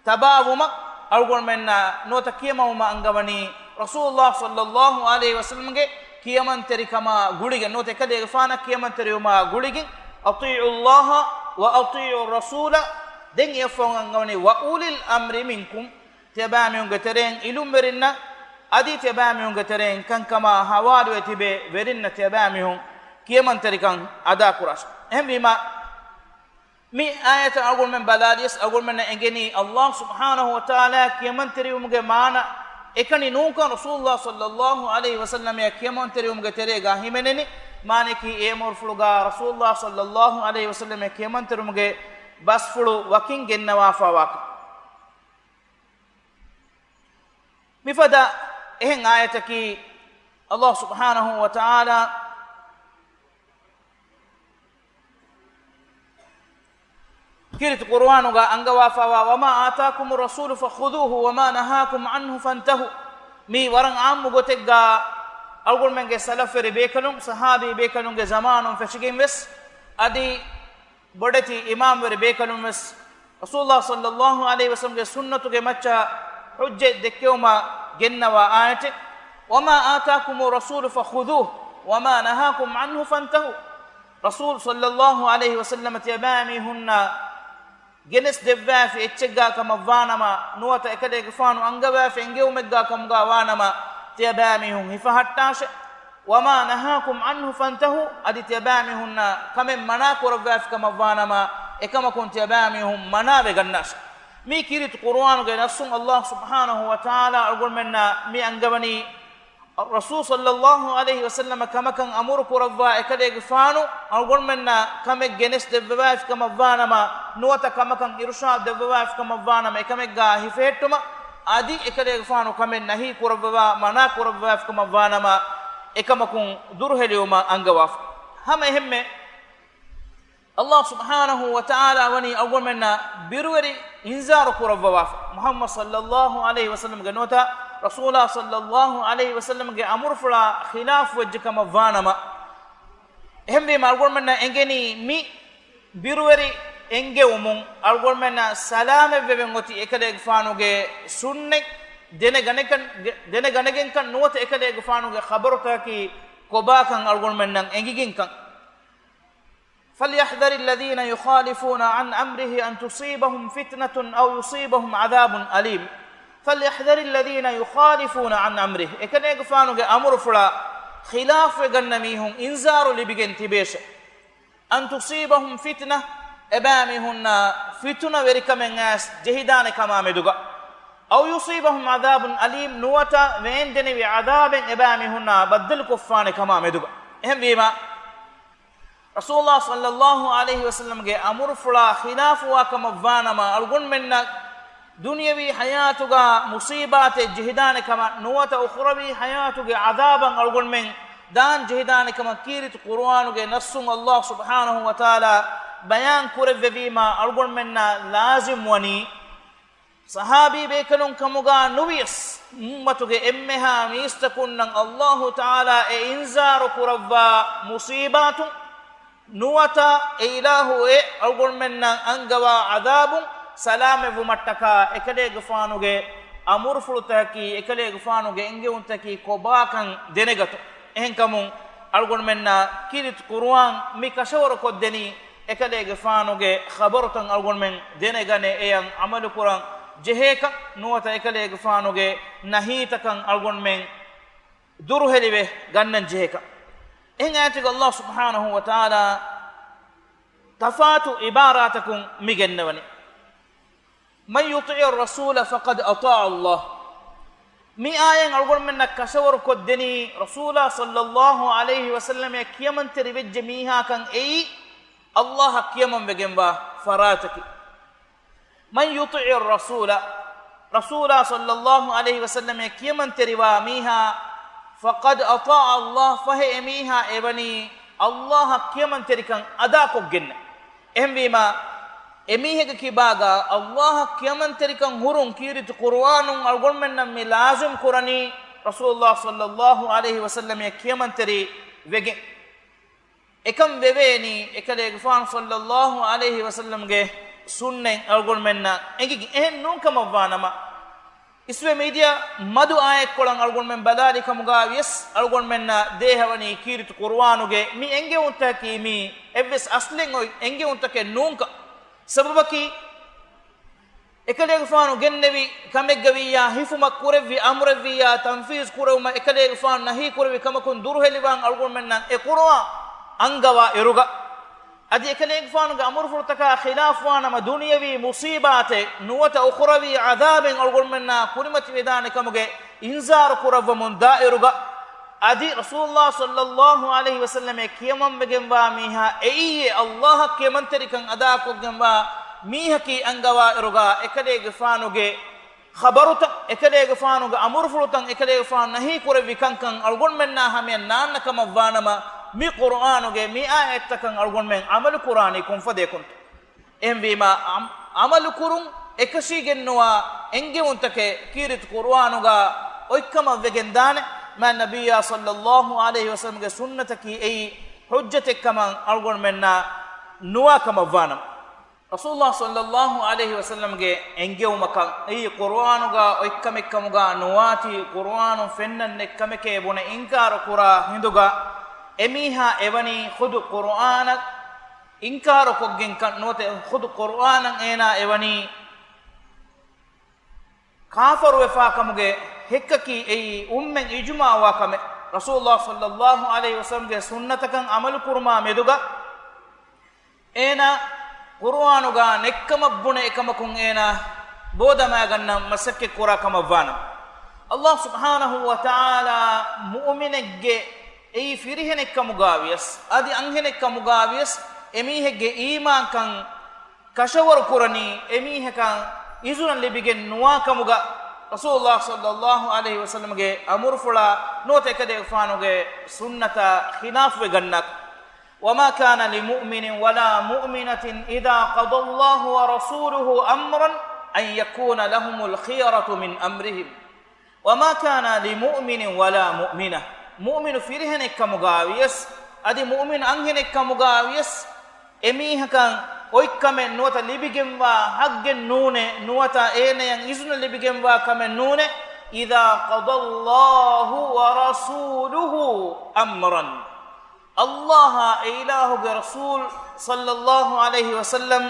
ތަބާވުމަށް އަޅުގަނޑުމެންނަށް ނުވަތަ ކިޔަމަވުމަށް އަންގަވަނީ ރަސޫލުﷲ ޞައްލައްލާހު ޢަލައިހި ވަސައްލަމްގެ ކިޔަމަންތެރިކަމާ ގުޅިގެން، ނުވަތަ އެކަލޭގެފާނަށް ކިޔަމަންތެރިވުމާ ގުޅިގެން، أطيعوا الله وأطيعوا الرسول، ދެން އެއަށްފަހު އަންގަވަނީ وأولي الأمر منكم، ތިޔަބައިމީހުންގެ ތެރެއިން ޢިލުމްވެރިންނަށް، އަދި ތިޔަބައިމީހުންގެ ތެރެއިން ކަންކަމާ ޙަވާލުވެ ތިބޭ ވެރިންނަށް ތިޔަބައިމީހުން ކިޔަމަންތެރިކަން އަދާކުރާށޭ. އެހެންވީމާ، މި އާޔަތަށް އަޅުގަނޑުމެން ބަލާލިޔަސް އަޅުގަނޑުމެންނަށް އެނގެނީ، އައްލާހު ސުބްޙާނަހު ވަތަޢާލާ ކިޔަމަންތެރިވުމުގެ މާނަ އެކަނި ނޫންކަން ރަސޫލުﷲ ޞައްލައްލާހު ޢަލައިހި ވަސައްލަމައަށް ކިޔަމަންތެރިވުމުގެ ތެރޭގަ ހިމެނެނީ، މާނައަކީ އެ އަމުރުފުޅުގަ ރަސޫލުﷲ ޞައްލައްލާހު ޢަލައިހި ވަސައްލަމައަށް ކިޔަމަންތެރިވުމުގެ ބަސްފުޅު ވަކިން ގެންނަވާފަ ވާކަން. މިފަދަ އެހެން އާޔަތަކީ، އައްލާހު ސުބްޙާނަހު ވަތަޢާލާ ކީރިތި ޤުރުއާނުގަ އަންގަވާފައިވާ، وما آتاكم الرسول فخذوه وما نهاكم عنه فانتهوا. މީ ވަރަށް ޢާއްމު ގޮތެއްގަ އަޅުގަނޑުމެންގެ ސަލަފްވެރި ބޭކަލުން، ޞަޙާބީ ބޭކަލުންގެ ޒަމާނުން ފެށިގެން ވެސް، އަދި ބޮޑެތި އިމާމްވެރި ބޭކަލުން ވެސް ރަސޫލުﷲ ޞައްލައްލާހު ޢަލައިހި ވަސައްލަމްގެ ސުންނަތުގެ މައްޗަށް ޙުއްޖަތް ދެއްކެވުމަށް ގެންނަވާ އާޔަތެއް، وما آتاكم الرسول فخذوه وما نهاكم عنه فانتهوا. ރަސޫލު ޞައްލައްލާހު ޢަލައިހި ވަސައްލަމަ ތިޔަބައިމީހުންނަށް ގެނެސް ދެއްވާފި އެއްޗެއްގާ ކަމަށްވާނަމަ، ނުވަތަ އެކަލޭގެފާނު އަންގަވާފި އެންގެވުމެއްގާ ކަމުގާ ވާނަމަ، ތިޔަބައިމީހުން ހިފަހައްޓާށޭ. وما نهاكم عنه فانتهوا، އަދި ތިޔަބައިމީހުންނަށް ކަމެއް މަނާ ކުރައްވާފި ކަމަށްވާނަމަ، އެކަމަކުން ތިޔަބައިމީހުން މަނާވެގަންނާށޭ. މީ ކީރިތި ޤުރުއާނުގެ ނައްޞުން އައްލާހު ސުބްޙާނަހު ވަތަޢާލާ އަޅުގަނޑުމެންނަށް މި އަންގަވަނީ، ރަސޫލު ޞައްލައްލާހު ޢަލައިހި ވަސައްލަމަ ކަމަކަށް އަމުރު ކުރައްވާ އެކަލޭގެފާނު އަޅުގަނޑުމެންނަށް ކަމެއް ގެނެސް ދެއްވަވާފި ކަމަށްވާނަމަ، ނުވަތަ ކަމަކަށް އިރުޝާދު ދެއްވަވާފި ކަމަށްވާނަމަ، އެކަމެއްގާ ހިފެހެއްޓުމަށް، އަދި އެކަލޭގެފާނު ކަމެއް ނަހީ ކުރައްވަވާ، މަނާ ކުރައްވާފި ކަމަށްވާނަމަ، އެކަމަކުން ދުރުހެލިވުމަށް އަންގަވާފަ. ހަމަ އެހެންމެ، އައްލާހު ސުބްޙާނަހު ވަތަޢާލާ ވަނީ އަޅުގަނޑުމެންނަށް ބިރުވެރި އިންޒާރު ކުރައްވަވާފަ، މުޙައްމަދު ޞައްލައްލާހު ޢަލައިހި ވަސައްލަމްގެ ނުވަތަ ރަސޫލާ ޞައްލައްލާހު ޢަލައިހި ވަސައްލަމްގެ އަމުރުފުޅާ ޚިލާފުވެއްޖެ ކަމަށްވާނަމަ، އެހެންވީމަ އަޅުގަނޑުމެންނަށް އެނގެނީ މި ބިރުވެރި އެންގެވުމުން އަޅުގަނޑުމެންނަށް ސަލާމަތްވެވެން އޮތީ އެކަލޭގެފާނުގެ ސުންނަތް ދެނެގަނެކަން، ދެނެގަނެގެންކަން ނުވަތަ އެކަލޭގެފާނުގެ ޚަބަރުތަކަކީ ކޮބާކަން އަޅުގަނޑުމެންނަށް އެނގިގެންކަން. فليحذر الذين يخالفون عن أمره أن تصيبهم فتنة أو يصيبهم عذاب أليم. فليحذر الذين يخالفون عن أمره. އެކަލޭގެފާނުގެ އަމުރުފުޅާ ޚިލާފުވެގަންނަ މީހުން އިންޒާރު ލިބިގެން ތިބޭށެ. أن تصيبهم فتنة، އެބައިމީހުންނަށް ފިތުނަވެރިކަމެއް އައިސް ޖެހިދާނެ ކަމާ މެދުގަ. أو يصيبهم عذاب أليم، ނުވަތަ ވޭންދެނިވި ޢަޛާބެއް އެބައިމީހުންނާ ބައްދަލުކޮށްފާނެ ކަމާ މެދުގަ. އެހެންވީމާ، ރަސޫލާ ޞައްލައްލާހު ޢަލައިހި ވަސައްލަމްގެ އަމުރުފުޅާ ޚިލާފުވާ ކަމަށްވާނަމަ، އަޅުގަނޑުމެންނަށް ދުނިޔަވީ ޙަޔާތުގަ މުޞީބާތެއް ޖެހިދާނެ ކަމަށް ނުވަތަ އުޚްރަވީ ޙަޔާތުގެ ޢަޛާބަށް އަޅުގަނޑުމެން ދާން ޖެހިދާނެ ކަމަށް ކީރިތި ޤުރުއާނުގެ ނައްޞުން އައްލާހު ސުބްޙާނަހު ވަތަޢާލާ ބަޔާން ކުރެއްވެވީމާ، އަޅުގަނޑުމެންނަށް ލާޒިމް ވަނީ، ޞަޙާބީ ބޭކަލުން ކަމުގަ ނުވިޔަސް، އުއްމަތުގެ އެންމެހާ މީސްތަކުންނަށް އައްލާހު ތަޢާލާ އެ އިންޒާރު ކުރައްވާ މުޞީބާތުން ނުވަތަ އެ އިލާހު އެ އަޅުގަނޑުމެންނަށް އަންގަވާ ޢަޛާބުން ސަލާމަތްވުމަށްޓަކާ، އެކަލޭގެފާނުގެ އަމުރުފުޅުތަކަކީ، އެކަލޭގެފާނުގެ އެންގެވުންތަކީ ކޮބާކަން ދެނެގަތުން. އެހެންކަމުން، އަޅުގަނޑުމެންނަށް ކީރިތި ޤުރުއާން މި ކަށަވަރު ކޮށްދެނީ، އެކަލޭގެފާނުގެ ޚަބަރުތައް އަޅުގަނޑުމެން ދެނެގަނެ، އެޔަށް ޢަމަލުކުރަން ޖެހޭކަން، ނުވަތަ އެކަލޭގެފާނުގެ ނަހީތަކަށް އަޅުގަނޑުމެން ދުރުހެލިވެ ގަންނަން ޖެހޭކަން. އެހެން އާޔަތެއްގަ އައްލާހު ސުބްޙާނަހު ވަތަޢާލާ ތަފާތު ޢިބާރާތަކުން މި ގެންނަވަނީ، من يطع الرسول فقد أطاع الله. މި އާޔަތް އަޅުގަނޑުމެންނަށް ކަށަވަރު ކޮށްދެނީ، ރަސޫލާ ޞައްލައްލާހު ޢަލައިހި ވަސައްލަމަށް ކިޔަމަންތެރި ވެއްޖެ މީހާކަން އެއީ، އައްލާހަށް ކިޔަމަން ވެގެންވާ ފަރާތަކީ. من يطع الرسول، ރަސޫލާ ޞައްލައްލާހު ޢަލައިހި ވަސައްލަމަށް ކިޔަމަންތެރިވާ މީހާ، فقد أطاع الله، ފަހެ އެމީހާ އެވަނީ އައްލާހަށް ކިޔަމަންތެރިކަން އަދާކޮށްގެންނެ. އެހެންވީމާ، އެމީހެއްގެ ކިބާގަ އައްލާހަށް ކިޔަމަންތެރިކަން ހުރުން ކީރިތި ޤުރުއާނުން އަޅުގަނޑުމެންނަށް މި ލާޒިމް ކުރަނީ، ރަސޫލާ ޞައްލައްލާހު ޢަލައިހި ވަސައްލަމަށް ކިޔަމަންތެރި ވެގެން. އެކަން ވެވޭނީ، އެކަލޭގެފާނު ޞައްލައްލާހު ޢަލައިހި ވަސައްލަމްގެ ސުންނަތް އަޅުގަނޑުމެންނަށް އެނގިގެން. އެހެން ނޫން ކަމަށްވާނަމަ، އިސްވެ މީޑިއާ މަދު އާޔަތްކޮޅަށް އަޅުގަނޑުމެން ބަލާލި ކަމުގަ ވިޔަސް، އަޅުގަނޑުމެންނަށް ދޭހަވަނީ ކީރިތި ޤުރުއާނުގެ މި އެންގެވުންތަކީ މީ އެއްވެސް އަސްލެއް އޮތް އެންގެވުންތަކެއް ނޫންކަން. ސަބަބަކީ، އެކަލޭގެފާނު ގެންނެވި ކަމެއްގަ ވިއްޔާ، ހިފުމަށް ކުރެއްވި އަމުރެއްވިއްޔާ، ތަންފީޒު ކުރެވުމަށް އެކަލޭގެފާނު ނަހީ ކުރެއްވި ކަމަކުން ދުރުހެލިވާން އަޅުގަނޑުމެންނަށް އެ ޤުރުއާން އަންގަވާ އިރުގަ، އަދި އެކަލޭގެފާނުގެ އަމުރުފުޅުތަކާ ޚިލާފުވާނަމަ، ދުނިޔަވީ މުޞީބާތެއް ނުވަތަ އުޚުރަވީ ޢަޛާބެއް އަޅުގަނޑުމެންނާ ކުރިމަތިވެދާނެ ކަމުގެ އިންޒާރު ކުރައްވަމުން ދާއިރުގަ، އަދި ރަސޫލުﷲ ޞައްލައްލާހު ޢަލައިހި ވަސައްލަމަށް ކިޔަމަންވެގެންވާ މީހާ އެއީ އައްލާހަށް ކިޔަމަންތެރިކަން އަދާކޮށްގެންވާ މީހަކީ އަންގަވާ އިރުގަ، އެކަލޭގެފާނުގެ ޚަބަރުތައް، އެކަލޭގެފާނުގެ އަމުރުފުޅުތައް، އެކަލޭގެފާނު ނަހީ ކުރެއްވި ކަންކަން އަޅުގަނޑުމެންނާ ހަމަޔަށް ނާންނަ ކަމަށް ވާނަމަ، މި ޤުރުއާނުގެ މި އާޔަތްތަކަށް އަޅުގަނޑުމެން ޢަމަލު ކުރާނީ ކޮންފަދައަކުންތޯ؟ އެހެންވީމާ، ޢަމް-، ޢަމަލު ކުރުން އެކަށީގެންނުވާ އެންގެވުންތަކެއް ކީރިތި ޤުރުއާނުގަ އޮތްކަމަށް ވެގެން ދާނެ. މާތް ނަބިއްޔާ ޞައްލައްލާހު ޢަލައިހި ވަސައްލަމްގެ ސުންނަތަކީ އެއީ ޙުއްޖަތެއްކަމަށް އަޅުގަނޑުމެންނަށް ނުވާ ކަމަށް ވާނަމަ، ރަސޫލުﷲ ޞައްލައްލާހު ޢަލައިހި ވަސައްލަމްގެ އެންގެވުމަކަށް އެއީ ޤުރުއާނުގަ އޮތްކަމެއްކަމުގަ ނުވާތީ، ޤުރުއާނުން ފެންނަން ނެތް ކަމެކޭ ބުނެ އިންކާރު ކުރާ ހިނދުގަ، އެމީހާ އެވަނީ ޚުދު ޤުރުއާނަށް އިންކާރުކޮށްގެންކަން ނުވަތަ ޚުދު ޤުރުއާނަށް އޭނާ އެވަނީ ކާފަރުވެފާ ކަމުގެ ހެއްކަކީ އެއީ އުއްމަތް އިޖުމާޢުވާ ކަމެއް. ރަސޫލުﷲ ޞައްލައްލާހު ޢަލައިހި ވަސައްލަމްގެ ސުންނަތަކަށް ޢަމަލު ކުރުމާ މެދުގަ، އޭނާ ޤުރުއާނުގަ ނެތްކަމަށް ބުނެ އެކަމަކުން އޭނާ ބޯދަމާގަންނަން މަސައްކަތް ކުރާ ކަމަށް ވާނަމަ، ﷲ ސުބްޙާނަހޫ ވަތަޢާލާ މުއުމިނެއްގެ އެއީ ފިރިހެނެއްކަމުގަ ވިޔަސް، އަދި އަންހެނެއްކަމުގަ ވިޔަސް، އެމީހެއްގެ އީމާންކަން ކަށަވަރު ކުރަނީ އެމީހަކަށް އިޒުނަށް ލިބިގެން ނުވާ ކަމުގަ، ރަސޫލުﷲ ޞައްލައްލާހު ޢަލައިހި ވަސައްލަމްގެ އަމުރުފުޅާ ނުވަތަ އެކަލޭގެފާނުގެ ސުންނަތާ ޚިލާފުވެގަންނާކަށް. وما كان لمؤمن ولا مؤمنة إذا قضى الله ورسوله أمرا أن يكون لهم الخيرة من أمرهم. وما كان لمؤمن ولا مؤمنة، މުއުމިނު ފިރިހެނެއްކަމުގަ ވިޔަސް، އަދި މުއުމިނު އަންހެނެއްކަމުގަ ވިޔަސް، އެމީހަކަށް އޮތްކަމެއް ނުވަތަ ލިބިގެންވާ ޙައްޤެއް ނޫނޭ، ނުވަތަ އޭނަޔަށް އިޒުނަ ލިބިގެންވާ ކަމެއް ނޫނޭ، إذا قضى الله ورسوله أمرا، ﷲ އާ އެ އިލާހުގެ ރަސޫލު ޞައްލައްލާހު ޢަލައިހި ވަސައްލަމް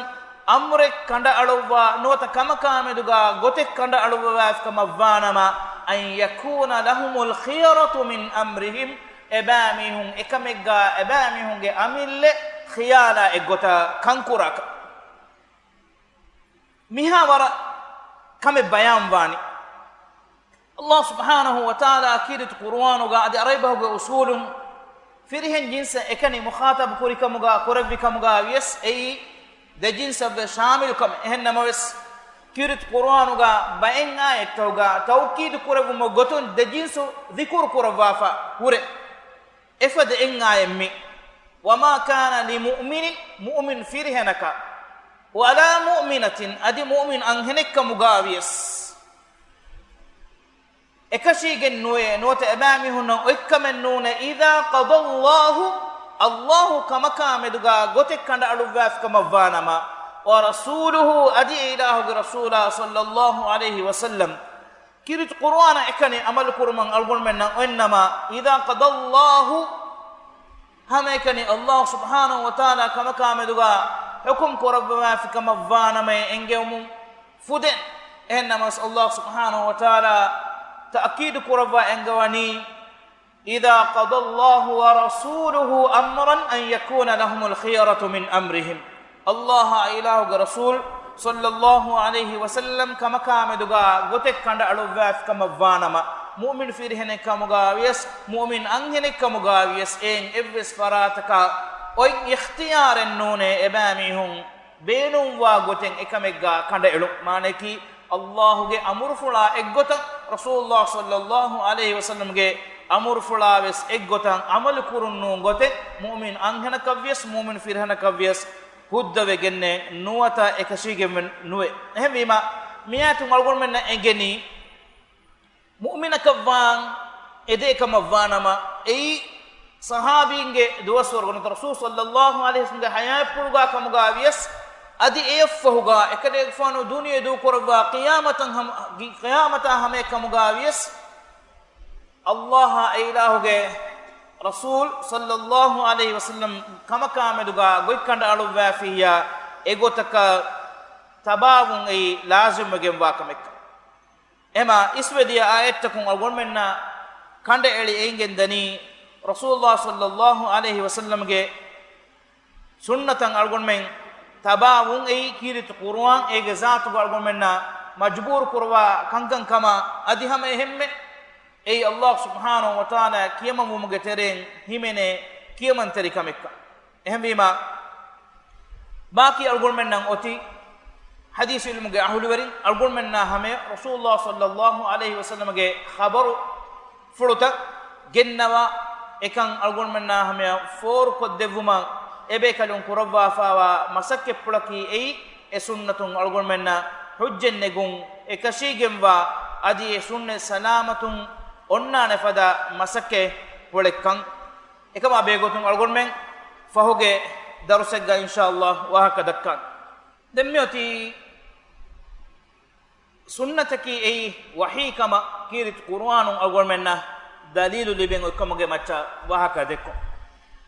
އަމުރެއް ކަނޑައަޅުއްވާ ނުވަތަ ކަމަކާމެދުގަ ގޮތެއް ކަނޑައަޅުއްވަވާފި ކަމަށް ވާނަމަ، أن يكون لهم الخيرة من أمرهم، އެބައިމީހުން އެކަމެއްގަ އެބައިމީހުންގެ އަމިއްލަ ޚިޔާރާ އެއްގޮތަށް ކަންކުރާކަށް. މިހާ ވަރަށް ކަމެއް ބަޔާންވާނީ. ﷲ ސުބްޙާނަހޫ ވަތަޢާލާ ކީރިތި ޤުރުއާނުގަ އަދި ޢަރަބި ބަހުގެ އުޞޫލުން ފިރިހެން ޖިންސަށް އެކަނި މުޚާޠަބު ކުރިކަމުގަ ކުރެއްވި ކަމުގަ ވިޔަސް އެއީ ދެ ޖިންސަށްވެސް ޝާމިލު ކަމެއް. އެހެން ނަމަވެސް، ކީރިތި ޤުރުއާނުގަ ބައެއް އާޔަތްތަކުގަ ތައުކީދު ކުރެއްވުމުގެ ގޮތުން ދެ ޖިންސު ޛިކުރު ކުރައްވާފަ ހުރޭ. އެފަދަ އެއް އާޔަތް މީ. وما كان لمؤمن، މުއުމިން ފިރިހެނަކަށް، ولا مؤمنة، އަދި މުއުމިން އަންހެނެއްކަމުގަ ވިޔަސް، އެކަށީގެން ނުވޭ، ނުވަތަ އެބައިމީހުންނަށް އޮތްކަމެއް ނޫނޭ، إذا قضى الله، ﷲ ކަމަކާ މެދުގަ ގޮތެއް ކަނޑައަޅުއްވާފި ކަމަށް ވާނަމަ، ورسوله، އަދި އެ އިލާހުގެ ރަސޫލާ ޞައްލައްލާހު ޢަލައިހި ވަސައްލަމް، ކީރިތި ޤުރުއާނަށް އެކަނި ޢަމަލު ކުރުމަށް އަޅުގަނޑުމެންނަށް އޮތްނަމަ، إذا قضى الله، ހަމައެކަނި ﷲ ސުބްޙާނަހޫ ވަތަޢާލާ ކަމަކާ މެދުގަ ޙުކުމް ކުރައްވަވާފި ކަމަށް ވާނަމަ އެނގެވުމުން ފުދޭ. އެހެން ނަމަވެސް ﷲ ސުބްޙާނަހޫ ވަތަޢާލާ ތައުކީދު ކުރައްވާ އެންގަވަނީ، إذا قضى الله ورسوله أمرا أن يكون لهم الخيرة من أمرهم. ﷲ އާ އެ އިލާހުގެ ރަސޫލު ޞައްލައްލާހު ޢަލައިހި ވަސައްލަމް ކަމަކާމެދުގާ ގޮތެއް ކަނޑައަޅުއްވާފި ކަމަށްވާނަމަ، މުއުމިން ފިރިހެނެއް ކަމުގާ ވިޔަސް، މުއުމިން އަންހެނެއް ކަމުގާ ވިޔަސް، އެއިން އެއްވެސް ފަރާތަކަށް އޮތް އިޚްތިޔާރެއް ނޫނޭ އެބައިމީހުން ބޭނުންވާ ގޮތެއް އެކަމެއްގާ ކަނޑައެޅުން. މާނަޔަކީ، ﷲ ގެ އަމުރުފުޅާ އެއްގޮތަށް، ރަސޫލުﷲ ޞައްލައްލާހު ޢަލައިހި ވަސައްލަމްގެ އަމުރުފުޅާ ވެސް އެއްގޮތަށް ޢަމަލު ކުރުން ނޫން ގޮތެއް، މުއުމިން އަންހެނަކަށް ވިޔަސް، މުއުމިން ފިރިހެނަކަށް ވިޔަސް، ހުއްދަވެގެންނޭ ނުވަތަ އެކަށީގެން ނުވޭ. އެހެންވީމަ، މިއާޔަތުން އަޅުގަނޑުމެންނަށް އެނގެނީ، މުއުމިނަކަށްވާން އެދޭ ކަމަށްވާނަމަ، އެއީ ޞަޙާބީންގެ ދުވަސްވަރުގަ ނުވަތަ ރަސޫލު ޞައްލައްލާހު ޢަލައިހި ވަސައްލަމްގެ ޙަޔާތްޕުޅުގާ ކަމުގާ ވިޔަސް، އަދި އެއަށްފަހުގާ އެކަލޭގެފާނު ދުނިޔެ ދޫކުރައްވާ ޤިޔާމަތަށް ހަމަ، ޤިޔާމަތާ ހަމަޔަށް ކަމުގާ ވިޔަސް، ﷲ އާ އެ އިލާހުގެ ރަސޫލު ޞައްލައްލާހު ޢަލައިހި ވަސައްލަމް ކަމަކާމެދުގާ ގޮތް ކަނޑައަޅުއްވާފިއްޔާ އެގޮތަކަށް ތަބާވުން އެއީ ލާޒިމްވެގެންވާ ކަމެއްކަން. އެމާ އިސްވެދިޔަ އާޔަތްތަކުން އަޅުގަނޑުމެންނަށް ކަނޑައެޅި އެނގެންދަނީ، ރަސޫލުﷲ ޞައްލައްލާހު ޢަލައިހި ވަސައްލަމްގެ ސުންނަތަށް އަޅުގަނޑުމެން ތަބާވުން އެއީ ކީރިތި ޤުރުއާން އޭގެ ޒާތުގަ އަޅުގަނޑުމެންނަށް މަޖުބޫރު ކުރަވާ ކަންކަން ކަމަށް އަދި ހަމަ އެހެންމެ އެއީ ﷲ ސުބްޙާނަހު ވަތަޢާލާ ކިޔަމަންވުމުގެ ތެރެއިން ހިމެނޭ ކިޔަމަންތެރި ކަމެއްކަން. އެހެންވީމާ، ބާކީ އަޅުގަނޑުމެންނަށް އޮތީ ޙަދީޘް ޢިލްމުގެ އަހުލުވެރިން އަޅުގަނޑުމެންނާ ހަމަޔަށް ރަސޫލުﷲ ޞައްލައްލާހު ޢަލައިހި ވަސައްލަމްގެ ޚަބަރުފުޅުތައް ގެންނަވާ، އެކަން އަޅުގަނޑުމެންނާ ހަމަޔަށް ފޯރުކޮށްދެއްވުމަށް އެބޭކަލުން ކުރައްވާފާވާ މަސައްކަތްޕުޅަކީ އެއީ، އެ ސުންނަތުން އަޅުގަނޑުމެންނަށް ޙުއްޖަތް ނެގުން، އެކަށީގެންވާ އަދި އެ ސުންނަތް ސަލާމަތުން އޮންނާނެ ފަދަ މަސައްކަތްޕުޅެއްކަން. އެކަމާ ބެހޭގޮތުން އަޅުގަނޑުމެން ފަހުގެ ދަރުސެއްގަ އިންޝާﷲ ވާހަކަ ދައްކާން. ދެން މިއޮތީ ސުންނަތަކީ އެއީ ވަޙީ ކަމަށް ކީރިތި ޤުރުއާނުން އަޅުގަނޑުމެންނަށް ދަލީލު ލިބެން އޮތްކަމުގެ މައްޗަށް ވާހަކަ ދެއްކުން.